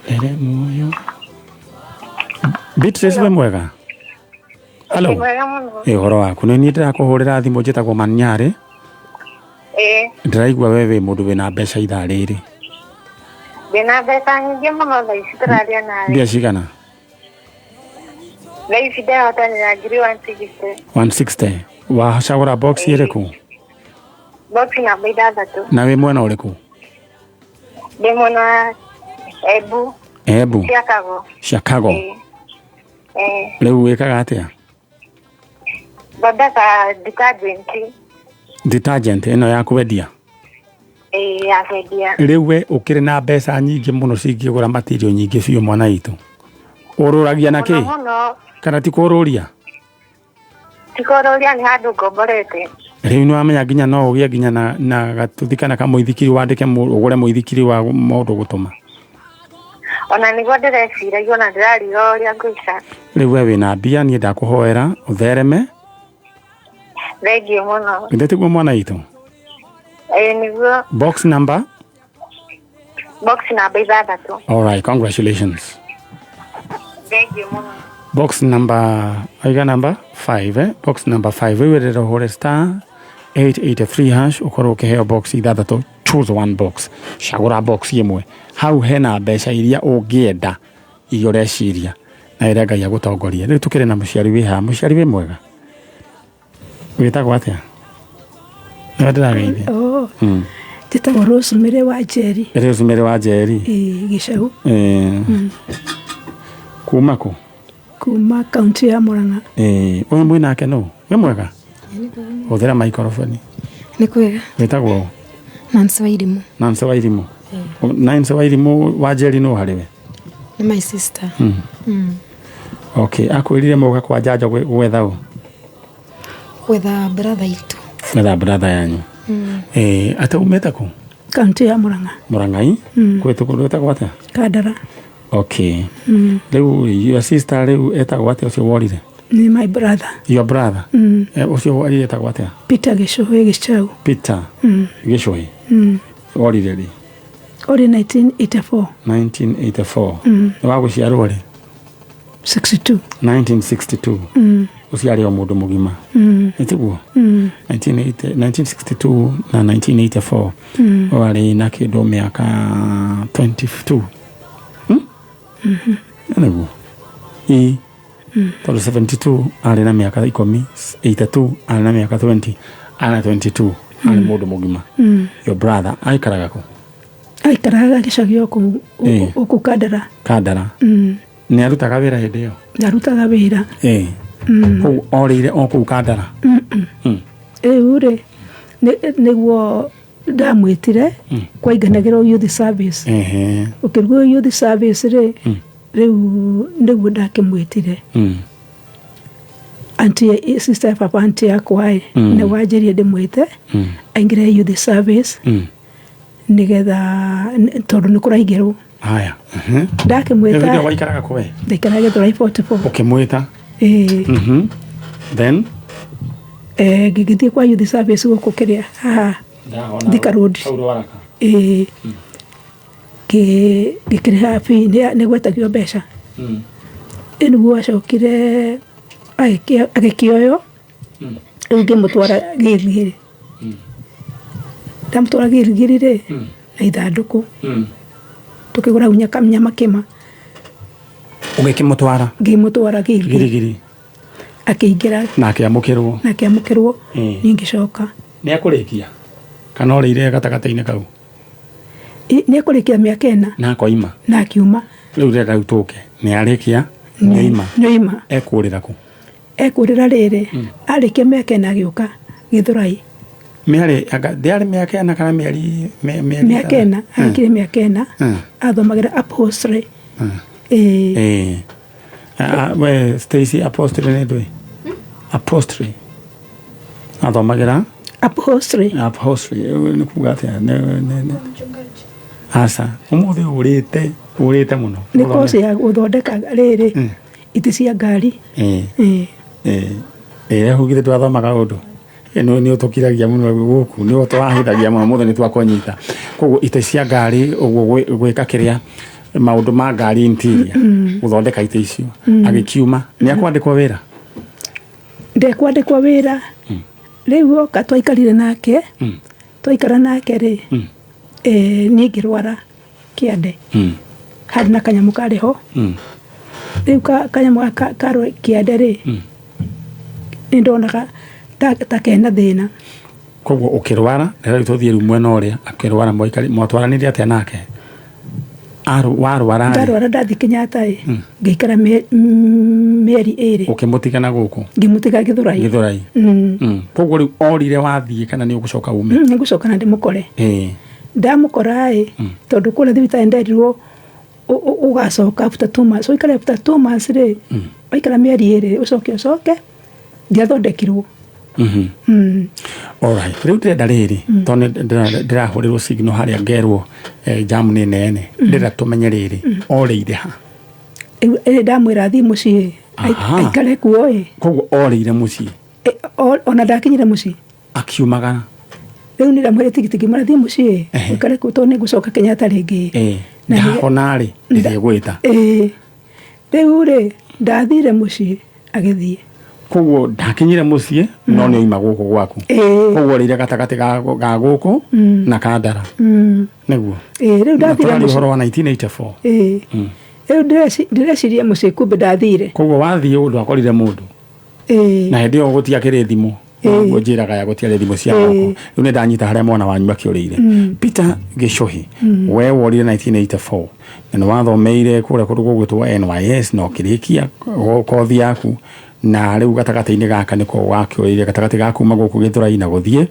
Rere muoyo. Beatrice, wĩ mwega? Hello. Mwega mũno. Ĩ, ũhoro waku? Nĩ niĩ ndĩrakũhũrĩra thimũ, njĩtagwo Manyarĩ. Ndĩraigua we wĩ mũndũ wĩna mbeca ithaa rĩrĩ. Ndĩna mbeca nyingĩ mũno thaa ici tũraria nawe. Mbia cigana? Thaa ici ndehotanĩra ngiri 160. 160. Wacagũra box ĩrĩkũ? Box namba 6. Na wĩ mwena ũrĩkũ? Ndĩ mwena wa Embu. Embu? Chicago. Chicago. Ĩĩ. Rĩu wĩkaga atĩa? Thondeka detergent. Detergent ĩno ya kwendia? Ĩĩ, ya kwendia. Rĩu we ũkĩrĩ na mbeca nyingĩ mũno cingĩgũra material nyingĩ biũ, mwana witũ. Ũrũragia na Mũno kĩ? mũno. Kana ti kũrũria? Ti kũrũria, nĩ handũ ngomborete. Rĩu nĩ wamenya nginya no ũgĩe nginya na gatuthi kana kamũithikiri, wandĩke ũgũre mũithikiri wa mũndũ gũtũma. Ona nĩguo ndĩreciragia, ona ndĩrariga ũrĩa ngwĩka. Rĩu we wĩna mbia, niĩ ndakũhoera ũthereme. Thengiũ mũno. Githĩ tiguo, mwana witũ? Ĩĩ, nĩguo. Box number? Box namba 6. All right, congratulations. Thengiũ mũno. Box number, aiga number 5, eh? Box number 5. Rĩu ĩrĩra ũhũre star 883 hash ũkorwo ũkĩheo box 6. Choose one box, cagũra box ĩmwe hau hena mbeca iria ũngĩenda, iria ũreciria, na ĩrĩa Ngai agũtongoria. Rĩu tũkĩrĩ na mũciari wĩ haha. Mũciari wĩ mwega, wĩtagwo atĩa? Nĩwe ndĩrageithia. Oh, njĩtagwo Rosemary wa Njeri. Rosemary wa Njeri. Ĩĩ, Gĩcau. Kuma kũ? Kuma kaunti ya Murang'a. Ũyũ mwĩ nake nũ? Wĩ mwega? Hũthĩra maikoroboni. Nĩ kwega. Wĩtagwo ũ? Nancy Wairimũ. Nancy Wairimũ. Nancy Wairimu wa Njeri nũ harĩ we? Nĩ my sister. Okay, akwĩrire mũka kwa njanjo gwetha ũ? Gwetha brother itũ. Gwetha brother yanyu. Eh, ate umĩte kũ? Kaunti ya Murang'a. Mũrang'ai? Gwĩtũ kũndũ gwĩtagwo atĩa? Kandara. Okay. Rĩu your sister rĩu etagwo atĩa ũcio worire? Nĩ my brother. Your brother? Eh, ũcio worire etagwo atĩa? Peter Gĩcũhĩ Gĩchau. Peter Gĩcũhĩ. Worire rĩ? Ori 1984. 1984. Nĩ wa gũciarwo rĩ? 62. 1962. Ũcio arĩ o mũndũ mũgima. Nĩ tiguo? 1962 na 1984. Warĩ na kĩndũ mĩaka 22. Nĩguo. Ĩ. Tondũ 72 arĩ na mĩaka 10, 82 arĩ na mĩaka 20, arĩ na 22 arĩ mũndũ mũgima. Your brother aikaraga kũ? Aikaraga gĩcagi o kũu gũkũ Kandara. Kandara. Nĩ arutaga wĩra hĩndĩ ĩyo? Ndarutaga wĩra. Kũu orĩire o kũu Kandara? Rĩu rĩ nĩguo ndamwĩtire kwainganagĩrwo youth service. Ũkĩrugwo youth service rĩ, rĩu nĩguo ndakĩmwĩtire. Auntie, sister ya baba, auntie yakwa ĩ, nĩ wanjĩrie ndĩmwĩte aingĩre youth service nĩgetha tondũ nĩ kũraingĩrwo. Haya. Ndakĩmwĩta. Hĩndĩ ĩyo waikaraga kũ we? Ndaikaraga Gĩthũrai 44. Ũkĩmwĩta? Ĩĩ. Then? Ngĩgĩthiĩ kwa youth service gũkũ kĩrĩa haha Thika Road. Hau Rwaraka. Ĩĩ. Ngĩkĩrĩha fee, nĩ gwetagio mbeca. Ĩ nĩguo acokire agĩkĩoywo, rĩu ngĩmũtwara Gĩrigiri. Ndamũtwara Gĩrigiri rĩ, na ithandũkũ. Tũkĩgũra nyamakĩma. Ũgĩkĩmũtwara? Ngĩmũtwara Gĩrigiri. Gĩrigiri. Akĩingĩra. Na akĩamũkĩrwo. Na akĩamũkĩrwo. Niĩ ngĩcoka. Nĩ akũrĩkia? Kana orĩire gatagatĩ-inĩ kau? Nĩ ekũrĩkia mĩaka 4. Na akoima. Na akiuma. Rĩu ndĩrenda rĩu tũke. Nĩ arĩkia? Nĩoima. Nĩoima. Ekũrĩra kũ? Ekũrĩra rĩrĩ, arĩkia mĩaka 4 agĩũka Gĩthũrai. Mĩarĩ, ndĩarĩ mĩaka 4 kana mĩeri mĩaka 4, arĩkirie mĩaka 4. Athomagĩra upholstery. We Stacy, upholstery nĩ ndũĩ? Upholstery. Athomagĩra? Upholstery. Upholstery nĩ kuga atĩa? Aca, ũmũthĩ ũrĩte, ũrĩte mũno. Nĩ kosi ya gũthondeka rĩrĩ, itĩ cia ngari. Hugire twathomaga ũndũ. Nĩ ũtũkiragia mũno gũkũ, nĩ ũtwahithagia mũno, mũthĩ nĩ twakũnyita. Koguo itĩ cia ngari ũguo gwĩka kĩrĩa maũndũ ma ngari interior, gũthondeka itĩ icio. Agĩkiuma, nĩ akwandĩkwo wĩra? Ndekwandĩkwo wĩra. Rĩu oka twaikarire nake, twaikara nake rĩ, niĩ ngĩrwara kĩande. Harĩ na kanyamũ karĩ ho. Rĩu kanyamũ karĩ kĩande rĩ, nĩ ndonaga ta kena thĩna. Koguo ũkĩrwara, rĩu tũthiĩ rĩu mwena ũrĩa, akĩrwara mwatwaranire atĩa nake? Warwara rĩ? Ndarwara ndathiĩ Kenyatta ĩ, ngĩikara mĩeri 2. Ũkĩmũtiga na gũkũ? Ngĩmũtiga Gĩthũrai. Gĩthũrai. Koguo rĩu orire wathiĩ kana nĩ ũgũcoka ume? Nĩ ngũcoka na ndĩmũkore. Ndamũkora ĩ, tondũ kũrĩa thibitarĩ nderirwo ũgacoka after 2 months. Ũikare after 2 months rĩ, waikara mĩeri 2 ũcoke ũcoke, ndiathondekirwo. Alright. Rĩu ndĩrenda rĩrĩ, tondũ ndĩrahũrĩrwo signal harĩa ngerwo jam nĩ nene. Ndĩrenda tũmenye rĩrĩ, orĩire ha? Ĩrĩ ndamwĩra athiĩ mũciĩ, aikare kuo ĩ. Koguo orĩire mũciĩ? Ona ndakinyire mũciĩ. Akiumagara? Rĩu nĩ ndamwĩrire tigiti ngĩmwĩra thiĩ mũciĩ, ũikare kuo tondũ nĩ ngũcoka Kenyatta rĩngĩ. Ndahona rĩ, ndĩthiĩ gwĩta. Rĩu rĩ, ndathire mũciĩ agĩthiĩ. Koguo ndakinyire mũciĩ no nĩ oima gũkũ gwaku. Koguo orĩire gatagatĩ ga gũkũ na Kandara. Nĩguo. Rĩu ndathire mũciĩ. Ũhoro wa 1984. Rĩu ndĩreciria mũciĩ kumbe ndathire. Koguo wathiĩ ũndũ akorire mũndũ. Na hĩndĩ ĩyo gũtiakĩrĩ thimũ. Ũguo njĩraga ya gũtiarĩ thimũ cia moko. Rĩu nĩ ndanyita harĩa mwana wanyu akĩũrĩire. Peter Gĩcũhĩ, we worire 1984 na nĩ wathomeire kũrĩa kũndũ gũgwĩtwo NYS na ũkĩrĩkia kothi yaku, na rĩu gatagatĩ-inĩ gaka nĩko wakĩũrĩire, gatagatĩ ga kuma gũkũ Gĩthũrai na gũthiĩ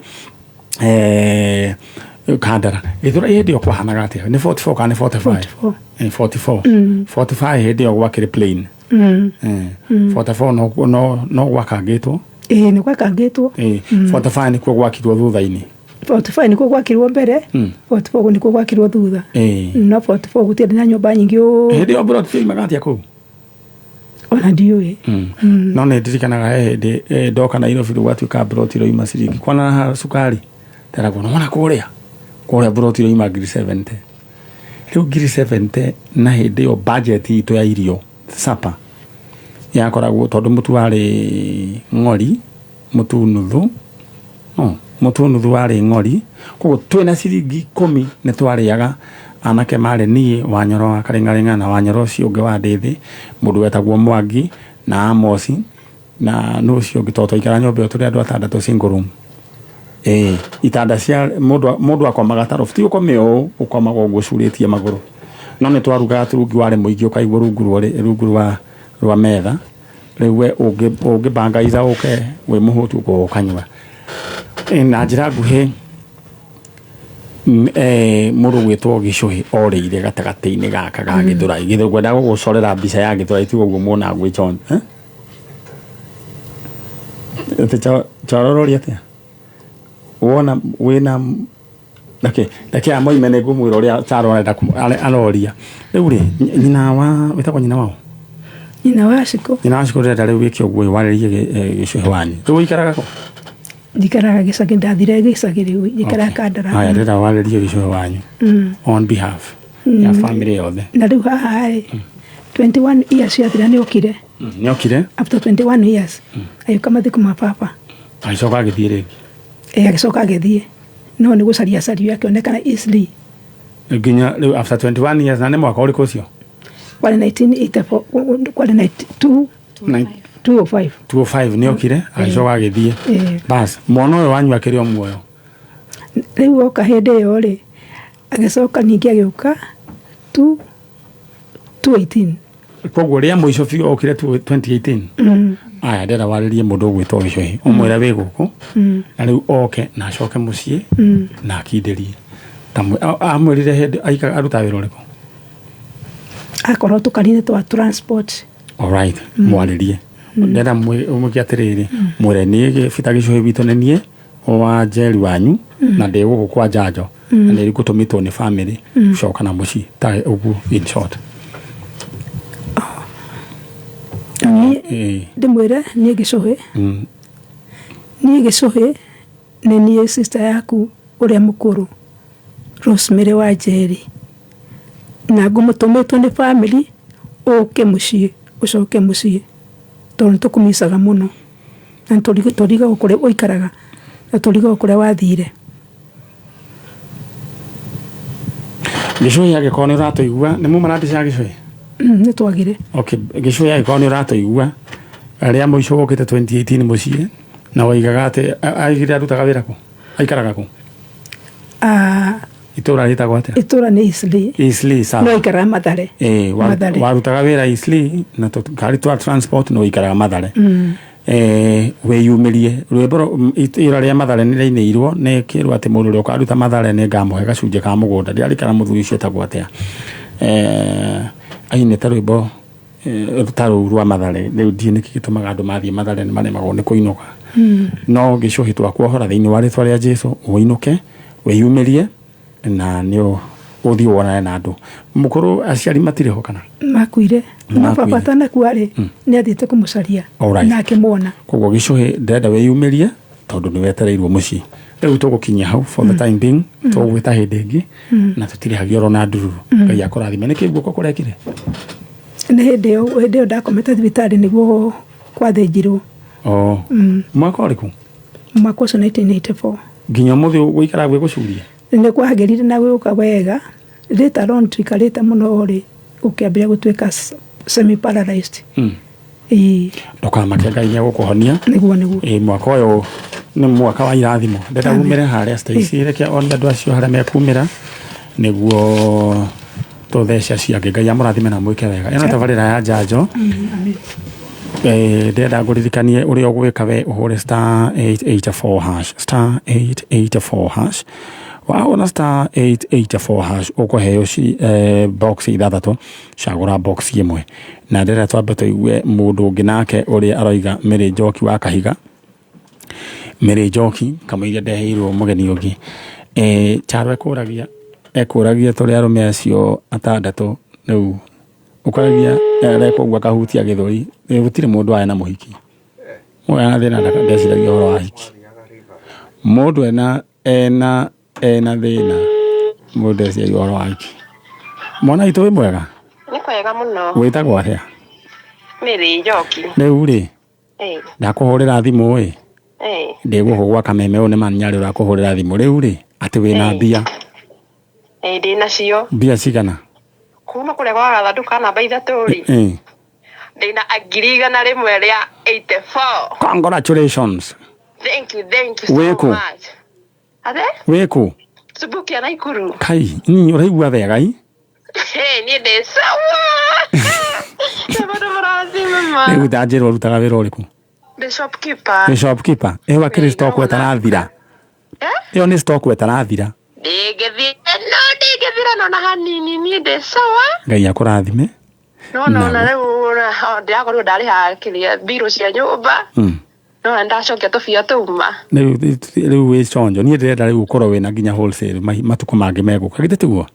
Kandara Gĩthũrai hĩndĩ ĩyo kwahanaga atĩa nĩ 44 kana nĩ 45 44. 44 45 hĩndĩ ĩyo gwakĩrĩ plain 44 no no no gwakangĩtwo Ĩĩ nĩ gwakangĩtwo. 45 nĩkuo gwakirwo thutha-inĩ 45 nĩkuo gwakirwo mbere, 44 nĩkuo gwakirwo thutha. No 44 gũtiarĩ na nyũmba nyingĩ ũũ. Hĩndĩ ĩyo mburoti ciaimaga atĩa kũu? Ona ndiũĩ. No nĩ ndirikanaga he hĩndĩ ndoka Nairobi rĩu gwatuĩka mburoti ĩroima ciringi kwana haha cukari nderagwo nĩwona kũrĩa kũrĩa mburoti ĩroima ngiri 70 rĩu ngiri 70 na hĩndĩ ĩyo budget itũ ya irio sapa yakoragwo tondũ mũtu warĩ ng'ori mũtu nuthu no mũtu nuthu warĩ ng'ori koguo twĩna ciringi 10 nĩ twarĩaga anake marĩ niĩ Wanyoro wa Karĩng'arĩng'a na Wanyoro ũcio ũngĩ wa Ndĩthĩ mũndũ wetagwo Mwangi na Amosi na nũ ũcio ũngĩ tondũ twaikara nyũmba ĩyo tũrĩ andũ atandatũ single room ĩĩ itanda cia mũndũ mũndũ akomaga tarobu ti ũkome ũũ ũkomaga ũguo ũcurĩtie magũrũ no nĩ twarugaga turungi warĩ mũingĩ ũkaigua rungu rwa rungu rwa rwa metha rĩu we ũngĩbangaiza ũke wĩ mũhũtu ũkanyua na njĩra nguhĩ mũndũ gwĩtwo Gĩcũhĩ orĩire gatagatĩ-inĩ gaka ga Gĩthũrai Gĩthũrai ngwenda gũgũcorera mbica ya Gĩthũrai tiga ũguo muona gwĩ John atĩ Charo ũroria atĩa wona wĩna reke reke amoime nĩ ngũmwĩra ũrĩa Charo arenda aroria rĩu rĩ nyina wa wĩtagwo nyina wao Nyina wa Cikũ. Nyina wa Cikũ ndĩrenda rĩu wĩke ũguo warĩrie Gĩcũhĩ wanyu rĩu ũikaraga kũ? Njikaraga gĩcagi ndathire gĩcagi rĩu njikaraga Kandara. Haya ndĩrenda warĩrie Gĩcũhĩ wanyu on behalf ya family yothe. Na rĩu haha ĩ 21 years ciathira nĩ okire. Nĩ okire? After 21 years agĩũka mathiko ma baba. Agĩcoka agĩthiĩ rĩngĩ? Ĩ agĩcoka agĩthiĩ no nĩ gũcaria acario akĩonekana easily. Nginya rĩu after 21 years na nĩ mwaka ũrĩkũ ũcio? Kwarĩ 1984 kwarĩ 92 205. 205 nĩ okire agĩcoka agĩthiĩ. Bas mwana ũyũ wanyu akĩrĩ o muoyo? Rĩu oka hĩndĩ ĩyo rĩ agĩcoka ningĩ agĩũka 218. Koguo rĩa mũico biũ okire 2018? Aya ndĩrenda warĩrie mũndũ ũgwĩtwo Gĩcũhĩ ũmwĩre wĩ gũkũ na rĩu oke na acoke mũciĩ na akindĩrie. Amwĩrire hĩndĩ arutaga wĩra ũrĩkũ? Akorwo tũkari-inĩ twa transport. Alright, mwarĩrie. Ndĩrenda ũmwĩke atĩrĩrĩ mwĩre niĩ Peter Gĩcũhĩ witũ nĩ niĩ wa Njeri wanyu na ndĩ gũkũ kwa Njanjo na nĩ ngũtũmĩtwo nĩ family gũcoka na mũciĩ ta ũguo in short. Ndĩmwĩre niĩ Gĩcũhĩ niĩ Gĩcũhĩ nĩ niĩ sister yaku ũrĩa mũkũrũ Rosemary wa Njeri na ngũmũtũmĩtwo nĩ family ũke mũciĩ ũcoke mũciĩ tondũ nĩ tũkũmicaga mũno na tũrigagwo kũrĩa ũikaraga na tũrigagwo kũrĩa wathire. Gĩcũhĩ angĩkorwo nĩ ũratũigua nĩ muma na mbica ya Gĩcũhĩ? Nĩ twagire. Okay, Gĩcũhĩ angĩkorwo nĩ ũratũigua rĩa mũico wokĩte 2018 mũciĩ na waigaga atĩ aigire arutaga wĩra kũ? Aikaraga kũ? Itũra rĩtagwo atĩa? Itũra nĩ Eastleigh. Eastleigh, sawa. No aikaraga Mathare. Mathare. Warutaga wĩra Eastleigh na tũkari twa transport no ikaraga Mathare. Wĩyumĩrie rwĩmbo itũra rĩa Mathare nĩ rĩainĩirwo nĩ kĩrwo atĩ mũndũ ũrĩa ũkaruta Mathare nĩ ngamũhe gacunjĩ ka mũgũnda ndirarikana mũthuri ũcio etagwo atĩa ainĩte rwĩmbo ta rũu rwa Mathare rĩu ndiũĩ nĩkĩ gĩtũmaga andũ mathiĩ Mathare nĩ maremagwo nĩ kũinũka no Gĩcũhĩ twakuohora thĩinĩ wa rĩtwa rĩa Jesũ ũinũke wĩyumĩrie na nĩ ũthiĩ wonane na andũ mũkũrũ aciari matirĩ ho kana makuire no baba atanakua rĩ nĩ athiĩte kũmũcaria na akĩmuona koguo Gĩcũhĩ ndĩrenda wĩyumĩrie tondũ nĩ wetereirwo mũciĩ rĩu tũgũkinyia hau for the time being tũgwĩta hĩndĩ ĩngĩ na tũtirĩhagio oro na ndururu Ngai akũrathime nĩkĩ guoko kũrekire nĩ hĩndĩ ĩyo hĩndĩ ĩyo ndakomete thibitarĩ nĩguo kwathĩnjirwo mwaka ũrĩkũ mwaka ũcio 1984 nginya ũmũthĩ gũikara gwĩ gũcuria nĩ kwagĩrire na gwĩũka wega later on tuikarĩte mũno rĩ ũkĩambĩrĩria gũtuĩka semi paralyzed ndũkamake Ngai nĩ egũkũhonia nĩguo nĩguo mwaka ũyũ nĩ mwaka wa irathimo ndĩrenda umĩre harĩa Stacy reke onie andũ acio harĩa mekumĩra nĩguo tũthece acio angĩ Ngai amũrathime na mwĩke wega ĩno tabarĩra ya njanjo ndĩrenda ngũririkanie ũrĩa ũgwĩka we ũhũre star 884 hash star 884 hash Wahũra star 884 hash ũkũheo box ithathatũ, cagũra box ĩmwe. Na ndĩrenda twambe tũigue mũndũ ũngĩ nake ũrĩa aroiga Mary Njoki wa Kahiga. Mary Njoki kamũiria ndeheirwo mũgeni ũngĩ. Charo ekũragia ekũragia tũrĩ arũme acio atandatũ rĩu ũkoragia areka ũguo akahutia gĩthũri. Gũtirĩ mũndũ warĩ na mũhiki. Mũndũ ena thĩna ndeciragia ũhoro wa hiki. Mũndũ ena ena ena thĩna mũndũ ndeciragia ũhoro wa hiki. Mwana witũ wĩ mwega? Nĩ kwega mũno. Wĩtagwo atĩa? Mary Njoki. Rĩu rĩ, ndakũhũrĩra thimũ ĩ, ndĩ gũkũ gwa Kameme ũyũ nĩ Manyarĩ ũrakũhũrĩra thimũ. Rĩu rĩ, atĩ wĩna mbia? Ĩĩ ndĩ nacio. Mbia cigana? Kuma kũrĩa gwa gathandũkũ ka namba 3 rĩ, ndĩna 184,000. Congratulations. Thank you, thank you so Wĩkũ? much. Ate? Wĩkũ? Subukia Naikuru. Kai, ni ũraigua wega i? Hey, niĩ ndĩ sawa. Nĩ bado mũrathime ma. Rĩu ndanjĩra ũrutaga wĩra ũrĩkũ? Ndĩ shopkeeper. Nĩ shopkeeper. Ĩyo akĩrĩ stock ĩtarathira. Ĩyo nĩ stock ĩtarathira. Ndingĩthira no ndingĩthira no na hanini niĩ ndĩ sawa. Ngai akũrathime. No no na rĩu ndĩrakorirwo ndarĩha kĩrĩa mbirũ cia nyũmba. No ndacokia tũbia tũuma. Rĩu wĩ conjo. Niĩ ndĩrenda rĩu ũkorwo wĩna nginya wholesale matukũ mangĩ megũka. Githĩ tiguo?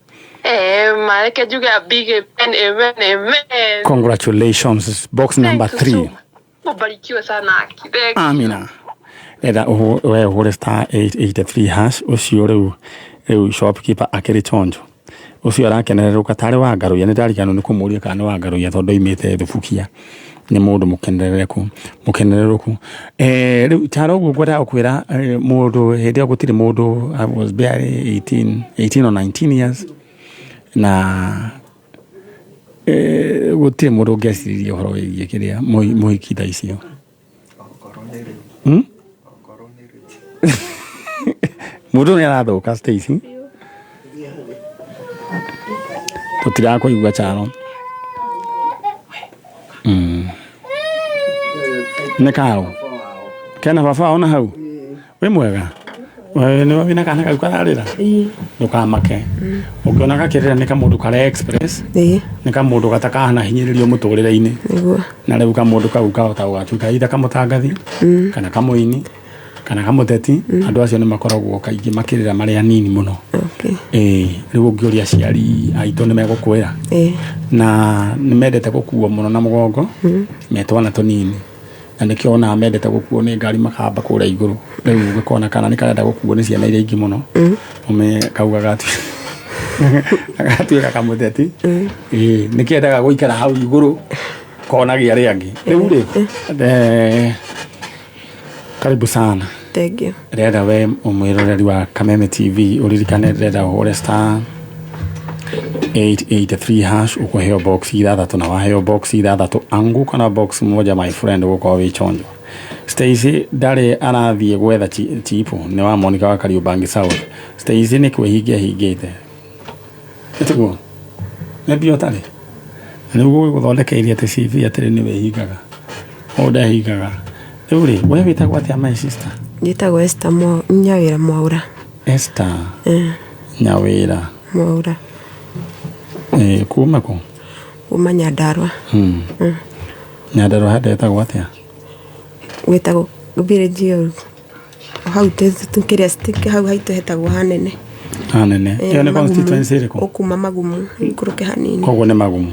Ma reke njuge a big amen, amen, amen. Congratulations. Box number Thank you so 3. Mubarikiwe sana. Thank you. Amina. Renda we ũhũre star 883 hash ũcio rĩu rĩu shopkeeper akĩrĩ chonjo. Ũcio arakenererũka tarĩ wa Ngaruiya. Nĩ ndariganĩrwo nĩ kũmũria kana nĩ wa Ngaruiya tondũ oimĩte Thubukia. Nĩ mũndũ mũkenererũku, mũkenererũku. Rĩu Charo ũguo ngwendaga gũkwĩra mũndũ hĩndĩ ĩyo gũtirĩ mũndũ, I was barely 18 or 19 years na gũtirĩ mũndũ ũngĩeciririe ũhoro wĩgiĩ kĩrĩa mũhiki thaa icio. Mũndũ nĩ arathũka Stacy. Tũtirakũigua Charo. Nĩ kaũ? Kena baba wao na hau? Wĩ mwega? Nĩwe wĩna kana kau kararĩra? Ndũkamake. Ũngĩona gakĩrĩra nĩ kamũndũ kara express. Nĩ kamũndũ gatakanahinyĩrĩrio mũtũrĩre-inĩ. Na rĩu kamũndũ kau kahota gũgatuĩka either kamũtangathi kana kamũini kana kamũteti. Andũ acio nĩ makoragwo kaingĩ makĩrĩra marĩ anini mũno. Rĩu ũngĩũria aciari aitũ nĩ megũkwĩra. Na nĩ mendete gũkuo mũno na mũgongo me twana tũnini. Na nĩkĩo wonaga mendete gũkuo nĩ ngari makamba kũrĩa igũrũ. Rĩu ũgĩkona kana nĩ karenda gũkuo nĩ ciana iria ingĩ mũno. Ũmenye kau gagatuĩka kamũteti. Nĩkĩendaga gũikara hau igũrũ konagia arĩa angĩ. Rĩu rĩ, karibu sana. Thank you. Ndĩrenda we mwĩroreri wa Kameme TV ũririkane ndĩrenda ũhũre star 883 hash ũkũheo box ithathatũ na waheo box ithathatũ anguka na box moja my friend ũgũkorwo wĩ chonjo. Stacy ndarĩ arathiĩ gwetha chipu nĩ wa Monica wa Kariobangi South. Stacy nĩ kwĩhingia hingĩte. Nĩtiguo? Nĩ mbia ũtarĩ? Na nĩguo gũgũthondekeirie atĩ CV atĩrĩ nĩ wĩhingaga. Ũũ ndehingaga. Rĩu rĩ, we wĩtagwo atĩa my sister? Njĩtagwo Esther Nyawĩra Mwaũra. Esther Nyawĩra Mwaũra. Kuma kũ? Kuma Nyandarua. Nyandarua handũ hetagwo atĩa? Gwĩtagwo village ĩyo hau kĩrĩa hau haitũ hetagwo Hanene. Hanene. Ĩyo nĩ constituency ĩrĩkũ? Ũkuma Magumu, ikũrũke hanini. Koguo nĩ Magumu.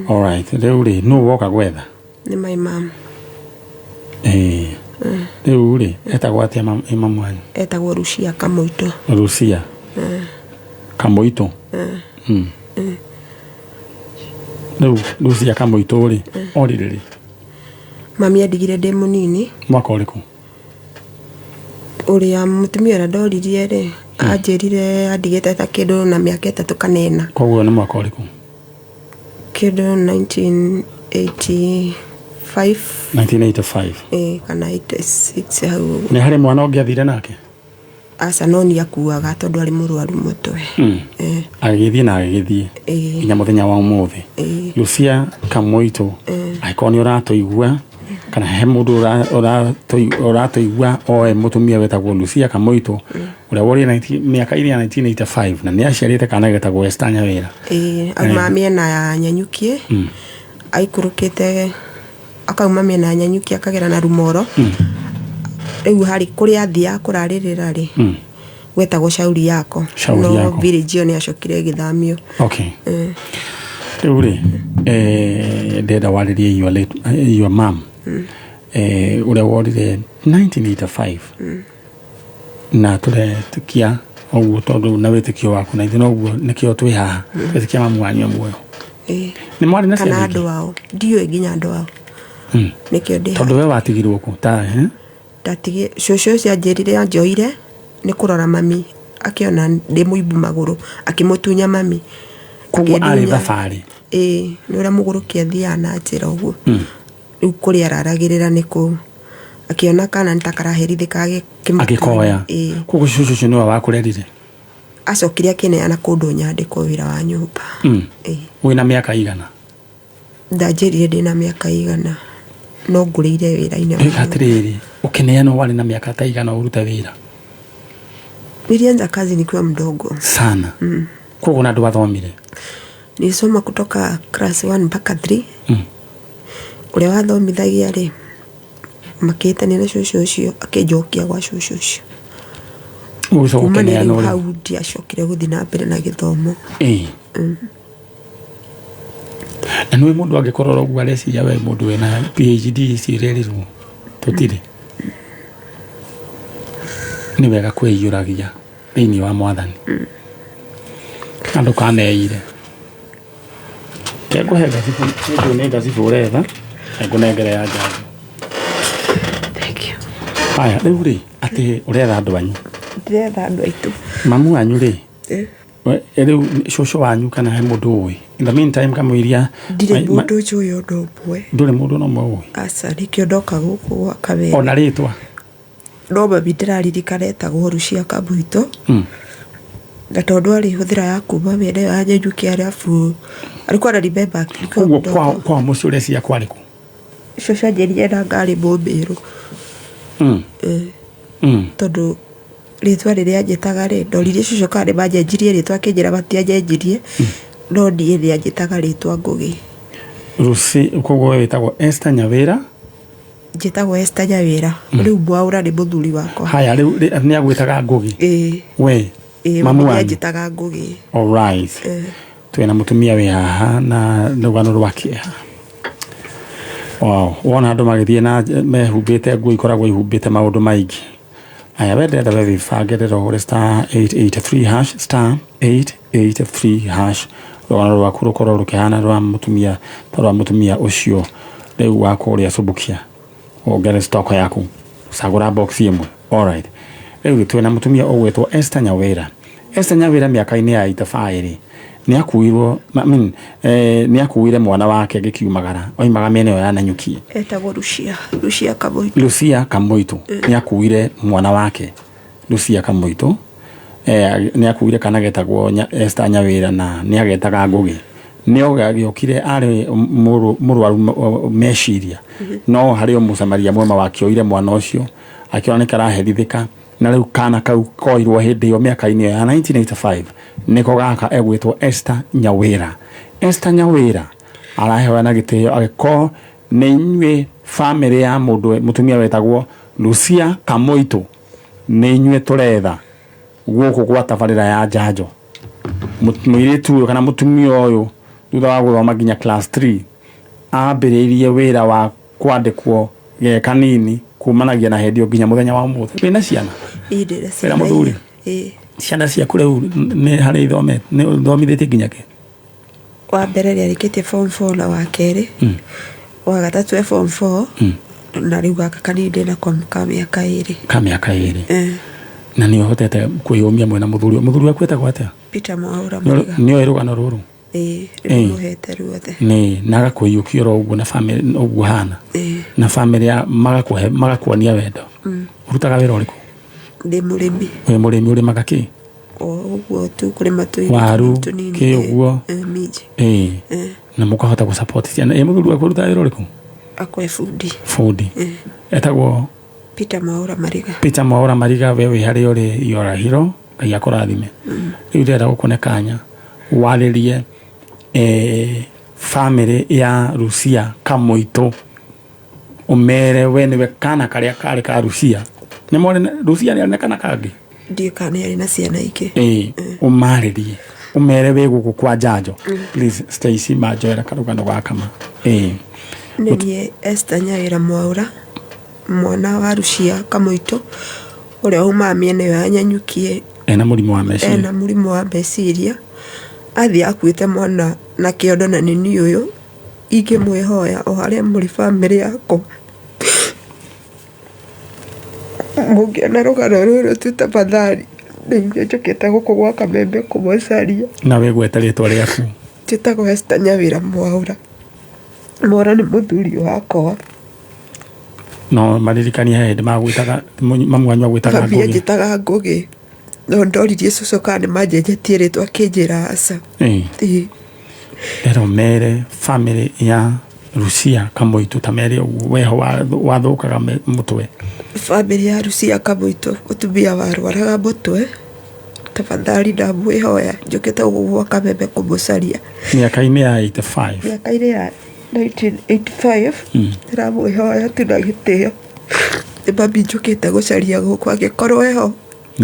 Alright, rĩu rĩ, nũ woka gwetha? Nĩ my mom. Rĩu rĩ, etagwo atĩa mamu wanyu? Etagwo Lucia Kamũitũ. Lucia Kamũitũ? Rĩu Lucia Kamũitũ rĩ, orire rĩ? Mami andigire ndĩ mũnini. Mwaka ũrĩkũ? Ũrĩa mũtumia ũrĩa ndoririe rĩ, anjĩrire andigĩte ta kĩndũ na mĩaka 3 kana 4. Koguo nĩ mwaka ũrĩkũ? Kĩndũ 1985. 1985. Kana 86 hau ũguo. Nĩ harĩ mwana ũngĩ athire nake? Aca, no nĩ akuaga tondũ arĩ mũrwaru mũtwe. Agĩgĩthiĩ na agĩgĩthiĩ. Nginya mũthenya wa ũmũthĩ. Lucia Kamũitũ, angĩkorwo nĩ ũratũigua, Kana he mũndũ ũratũigua oe mũtumia wetagwo Lucia Kamoito ũrĩa worire mĩaka-inĩ ya 1985 na nĩ aciarĩte kana getagwo Esther Nyawĩra. Ĩĩ, auma mĩena ya Nyanyukie, aikũrũkĩte akauma mĩena ya Nyanyukie akagera na Rumoro. Rĩu harĩ kũrĩa athiaga kũrarĩrĩra rĩ, gwetagwo Shauri Yako. Shauri No Yako. village ĩyo nĩ yacokire ĩgĩthamio. Okay. Rĩu rĩ, ndĩrenda warĩrie your late, your mom, ũrĩa worire 1985, na tũretĩkia ũguo tondũ na wĩtĩkio waku na ithuĩ noguo nĩkĩo twĩ haha, twĩtĩkia mamu wanyu e muoyo. Nĩ mwarĩ na Kana ciana andũ ingĩ? Ao ndiũĩ nginya andũ ao. Nĩkĩo ndĩ Tondũ we watigirwo kũ ta eh? Ndatigire cũcũ ũcio anjĩrire anjoire nĩ kũrora mami, akĩona ndĩ mũimbu magũrũ akĩmũtunya mami. Koguo arĩ Akĩndunya. thabarĩ? Ĩĩ, nĩ ũrĩa mũgũrũki athiaga na njĩra ũguo. Rĩu kũrĩa araragĩrĩra nĩ kũu akĩona kana nĩ ta karaherithĩka akĩmũtunya. Agĩkoya? Ĩĩ. Koguo cũcũ ũcio nĩwe wakũrerire? Acokire akĩneana kũndũ nyandĩkwo wĩra wa nyũmba. Ĩĩ. Wĩna mĩaka igana? Ndanjĩrire ndĩna mĩaka igana no ngũrĩire wĩra-inĩ wa Ĩka atĩrĩrĩ, ũkĩneanwo warĩ na mĩaka ta igana ũrute wĩra? Nilianza kazi nikiwa mdogo Sana. Koguo na ndwathomire? Nilisoma kutoka class 1 mpaka 3. Ũrĩa wathomithagia rĩ, makĩhĩtania na cũcũ ũcio, akĩnjokia gwa cũcũ ũcio. Ũgĩcoka Kumania rĩu ũkĩneanwo rĩ? hau ndiacokire gũthiĩ na mbere na gĩthomo. Ĩĩ. Na nĩ mũndũ angĩkorora ũguo areciria we mũndũ wĩna PhD ici irerirwo tũtirĩ. Nĩ wega kwĩiyũragia thĩinĩ wa mwathani na ndũkaneire. Ngũhe ngacibũ, nĩnjũĩ nĩ ngacibũ ũretha, ngũnengere ya njanjo. Haya, rĩu rĩ, atĩ ũretha andũ anyu? Ndĩretha andũ aitũ. Mamu wanyu rĩ, rĩu cũcũ wanyu kana he mũndũ ũĩ? In the meantime kamũiria Ndirĩ mũndũ njũĩ ũndũ ũmwe. Ndũrĩ mũndũ ona ũmwe ũĩ? Aca, nĩkĩo ndoka gũkũ gwaka wega. Ona rĩtwa? No mami ndĩraririkana etagwo Lucia Kamũito. Na tondũ arĩ hũthĩra ya kuma mĩena ĩyo ya Nanyuki arabu alikuwa ananibeba nikiwa Koguo mdogo. kwao mũciĩ ũreciria kwarĩ kũ? Cũcũ anjĩrire nanga arĩ Mũmĩrũ. Tondũ rĩtwa rĩrĩa anjĩtaga rĩ, ndoririe cũcũ kana nĩ manjenjirie rĩtwa, akĩnjĩra matianjenjirie, no niĩ nĩ anjĩtaga rĩtwa Ngũgĩ. Lucy, koguo we wĩtagwo Esther Nyawĩra? Njĩtagwo Esther Nyawĩra. Rĩu Mwaũra nĩ mũthuri wakwa. Haya, rĩu nĩ agwĩtaga Ngũgĩ? Ĩĩ. We? Ĩĩ, Mamu mami wanyu? anjĩtaga Ngũgĩ. Alright. Twĩna mũtumia wĩ haha na rũgano rwa kĩeha. Wow, wona andũ magĩthiĩ na mehumbĩte nguo ikoragwo ihumbĩte maũndũ maingĩ. Aya, we ndĩrenda we wĩbange, ndĩrenda ũhũre star 883 hash, star 883 hash, rũgano rwaku rũkorwo rũkĩhana rwa mũtumia ta rwa mũtumia ũcio rĩu wa kũrĩa Subukia, wongere stock yaku, cagũra box ĩmwe. Alright, rĩu twĩna mũtumia ũgwĩtwo Esther Nyawĩra. Esther Nyawĩra mĩaka-inĩ ya 85 rĩ, nĩ akuirwo, I mean, nĩ akuire mwana wake agĩkiumagara, oimaga mĩena ĩyo ya Nanyuki. Etagwo Lucia, Lucia Kamũitũ. Lucia Kamũitũ nĩ akuire mwana wake Lucia Kamũitũ, nĩ akuire kana getagwo Esther Nyawĩra na nĩ agetaga Ngũgĩ. Nĩ agĩokire arĩ mũrwaru meciria, no harĩ o mũsamaria mwema wakĩoire mwana ũcio akĩona nĩ karaherithĩka, na rĩu kana kau koirwo hĩndĩ ĩyo mĩaka-inĩ ĩyo ya 1985 nĩko gaka egwĩtwo Esther Nyawĩra. Esther Nyawĩra arahewa na gĩtĩo agĩkorwo nĩ inyuĩ famĩlĩ ya mũndũ mũtumia wetagwo Lucia Kamũitũ, nĩ inyuĩ tũretha gũkũ gwa tabarĩra ya njanjo. Mũirĩtu ũyũ kana mũtumia ũyũ thutha wa gũthoma nginya class 3 ambĩrĩirie wĩra wa kwandĩkwo ge kanini kumanagia na hĩndĩ ĩyo nginya mũthenya wa ũmũthĩ. Wĩna ciana? Ĩĩ, ndĩna Wĩna ciana. mũthuri? Ĩĩ. Ciana ciaku rĩu nĩ harĩa ithomete, nĩ ũthomithĩtie nginya kĩ? Wa mbere nĩ arĩkĩtie form 4 na wa kerĩ, wa gatatũ e form 4, na rĩu gaka kanini ndĩnako ka mĩaka 2. Ka mĩaka 2. Na nĩ ũhotete kwĩyũmia mwena mũthuri. Mũthuri waku etagwo atĩa? Peter Mwaũra Mũriga. Nĩ oĩ rũgano rũrũ? Ĩĩ, nĩndĩmũhete ruothe. Nĩ na agakũiyũkia oro ũguo na famĩlĩ ũguo hana? Ĩĩ. Na famĩlĩ ya magakũhe, magakuonia wendo? Ũrutaga wĩra ũrĩkũ? Ndĩ mũrĩmi. Wĩ mũrĩmi, ũrĩmaga kĩ? O ũguo tu kũrĩma tũirio Waru, tũnini. Kĩ ũguo? Minji. Ĩĩ. Na mũkahota gũ support ciana. Ĩ mũthuri waku ũrutaga wĩra ũrĩkũ? Akwa e bundi. Bundi. Etagwo Peter Mwaura Mariga. Peter Mwaura Mariga, we wĩ harĩa ũrĩ, you are a hero. Ngai akũrathime. Rĩu ndĩrenda gũkũne kanya warĩrie family ya Lucia Kamũitũ, ũmere we nĩwe kana karĩa karĩ ka Lucia. Nĩ more Lucia nĩ arĩ na kana kangĩ? Ndiũĩ kana nĩ arĩ na ciana ingĩ. Ĩĩ, ũmarĩrie ũmere wĩ gũkũ kwa njanjo. Please Stacy, manjoera karũgano gaka ma. Ĩĩ. Nĩ niĩ Esther Nyawĩra Mwaura, mwana wa Lucia Kamũitũ, ũrĩa umaga mĩena ĩyo ya Nyanyukie. Ena mũrimũ wa meciria. Ena mũrimũ wa meciria. Athiĩ akuĩte mwana na kĩondo na nĩ niĩ ũyũ. Ingĩmwĩhoya o harĩa mũrĩ bamĩrĩ yakwa, mũngĩona rũgano rũrũ tu tafadhali, nĩ inyuĩ njũkĩte gũkũ gwa Kameme kũmũcaria. Na wĩgwete rĩtwa rĩaku. Njĩtagwo Esther Nyawĩra Mwaura. Mwaura nĩ mũthuri wakwa. No maririkanie he hĩndĩ magwĩtaga, mamu wanyu agwĩtaga Mami Ngũgĩ. anjĩtaga Ngũgĩ. No ndoririe cũcũ kana nĩ manjenjetie rĩtwa, akĩnjĩra aca. Ĩĩ. Rero mere family ya Lucia Kamũitũ ta mere ũguo weho wathũkaga mũtwe. Family ya Lucia Kamũitũ, mũtumia warwaraga mũtwe, tafadhali ndamwĩhoya, njũkĩte gũkũ gwa Kameme kũmũcaria. Mĩaka-inĩ ya 85. Mĩaka-inĩ ya 1985. Ndĩramwĩhoya tu na gĩtĩo, nĩ mami njũkĩte gũcaria gũkũ, angĩkorwo eho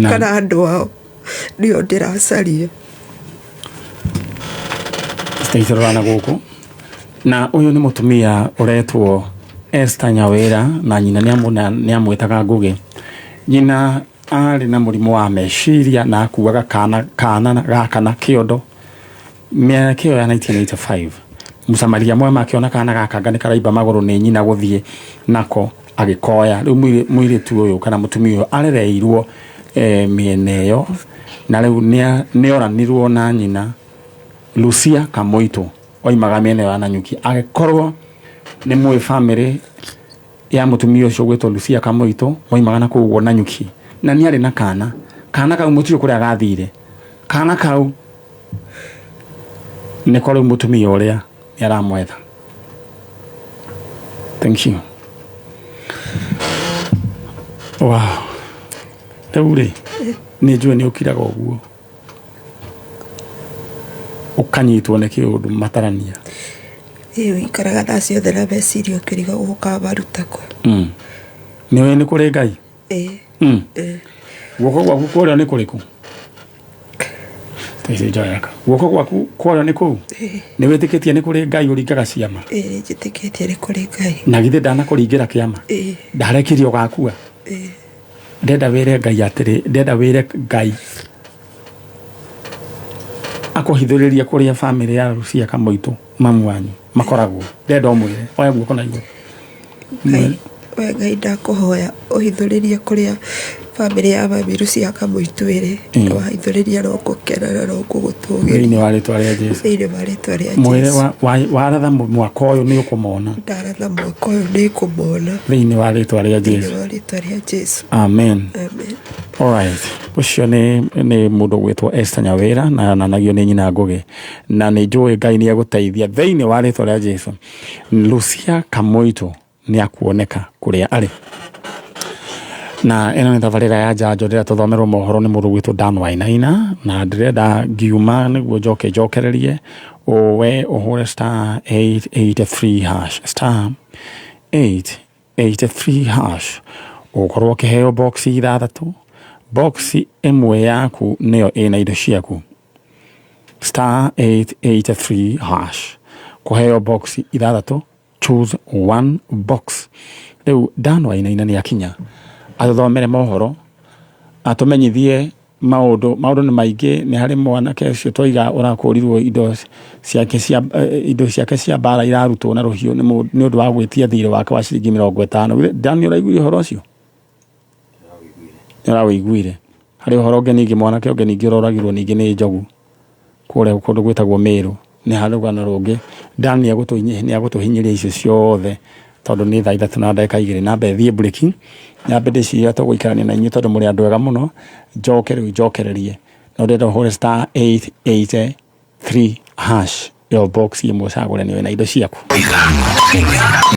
kana andũ ao nĩo ndĩracaria. Stacy rora na gũkũ, na ũyũ nĩ mũtumia ũretwo Esther Nyawĩra, na nyina nĩ amwĩtaga Ngũgĩ. Nyina arĩ na mũrimũ wa meciria na akuaga kana gaka na kĩondo mĩaka ĩyo ya 1985. Mũsamaria mwema akĩona kana gaka anga nĩ karaimba magũrũ nĩ nyina gũthiĩ nako, agĩkoya. Rĩu mũirĩtu ũyũ kana mũtumia ũyũ arereirwo mĩena ĩyo, na rĩu nĩoranirwo na nyina Lucia Kamũitũ oimaga mĩena ĩyo ya Nanyuki. Agĩkorwo nĩ mũĩ family ya mũtumia ũcio gwĩtwo Lucia Kamũitũ, moimaga na kũu ũguo Nanyuki, na nĩ arĩ na kana kau mũtiũ kũrĩa gathire. Kana kau nĩko rĩu mũtumia ũrĩa nĩ aramwetha. Thank you. Wow. Rĩu rĩ, nĩ njũĩ nĩ ũkiraga ũguo ũkanyitwo nĩ kĩũndũ matarania. Ĩĩ, ũikaraga thaa ciothe na meciria ũkĩriga ũkamaruta kũ. Nĩ ũĩ nĩ kũrĩ Ngai? Ĩĩ. Ĩĩ. Guoko gwaku kwa ũrĩo nĩ kũrĩkũ? Stacy njoyaka. Guoko gwaku kwa ũrĩo nĩ kũu? Ĩĩ. Nĩ wĩtĩkĩtie nĩ kũrĩ Ngai ũringaga ciama? Ĩĩ, nĩ njĩtĩkĩtie nĩ kũrĩ Ngai. Na githĩ ndanakũringĩra kĩama? Ĩĩ. Ndarekirie ũgakua? Ĩĩ. Ndenda wĩre Ngai atĩrĩ, ndenda wĩre Ngai akũhithũrĩrie kũrĩa family ya Lucia Kamũitũ mamu wanyu makoragwo. Ndenda ũmwĩre, oya guoko na igũrũ. Ngai, we Ngai, ndakũhoya ũhithũrĩrie kũrĩa family ya mami Lucia Kamũitũ ĩrĩ. Wahithũrĩria no ngũkena na no ngũgũtũgĩria. Thĩinĩ wa rĩtwa rĩa Jesu. Thĩinĩ wa rĩtwa rĩa Mwĩre Jesu. Waratha mwaka ũyũ nĩ ũkũmona. Ndaratha mwaka ũyũ nĩ ngũmona. Thĩinĩ wa rĩtwa rĩa Thĩinĩ Jesu. wa rĩtwa rĩa Jesu. Amen. Amen. Alright. Ũcio nĩ mũndũ gwĩtwo Esther Nyawĩra na nanagio nĩ nyina Ngũgĩ, na nĩ njũĩ Ngai nĩ egũteithia thĩinĩ wa rĩtwa rĩa Jesu. Lucia Kamũitũ nĩ akuoneka kũrĩa arĩ. Na ĩno nĩ tabarĩra ya njanjo, ndĩrenda tũthomerwo mohoro nĩ mũndũ gwĩtwo Dan Wainaina, na ndĩrenda ngiuma nĩguo njoke njokererie we ũhũre star 883 hash, star 883 hash, ũgũkorwo ũkĩheo box ithathatũ. Box ĩmwe yaku nĩyo ĩna indo ciaku. Star 883 hash, kũheo box ithathatũ, choose one box. Rĩu Dan Wainaina nĩ akinya atũthomere mohoro, atũmenyithie maũndũ nĩ maingĩ. Nĩ harĩ mwanake ũcio twaiga ũrakũrirwo indo ciake cia mbara irarutwo na rũhiũ nĩ ũndũ wa gwĩtia thirĩ wake wa ciringi 50. Githĩ Dan nĩ ũraiguire ũhoro ũcio? Nĩ ũrawĩiguire. Harĩ ũhoro ũngĩ ningĩ, mwanake ũngĩ ningĩ ũroragirwo ningĩ nĩ njogu kũrĩa kũndũ gwĩtagwo Meru. Nĩ harĩ rũgano rũngĩ. Dan nĩ egũtũhinyĩria icio ciothe, tondũ nĩ thaa 3:02. Nambe thiĩ mburĩki, nyambe ndĩcirie tũgũikarania na inyuĩ, tondũ mũrĩ andũ ega mũno. Njoke rĩu njokererie. No ndĩrenda ũhũre star 883 hash, ĩyo box ĩmwe ũcagũre nĩyo ĩna indo ciaku.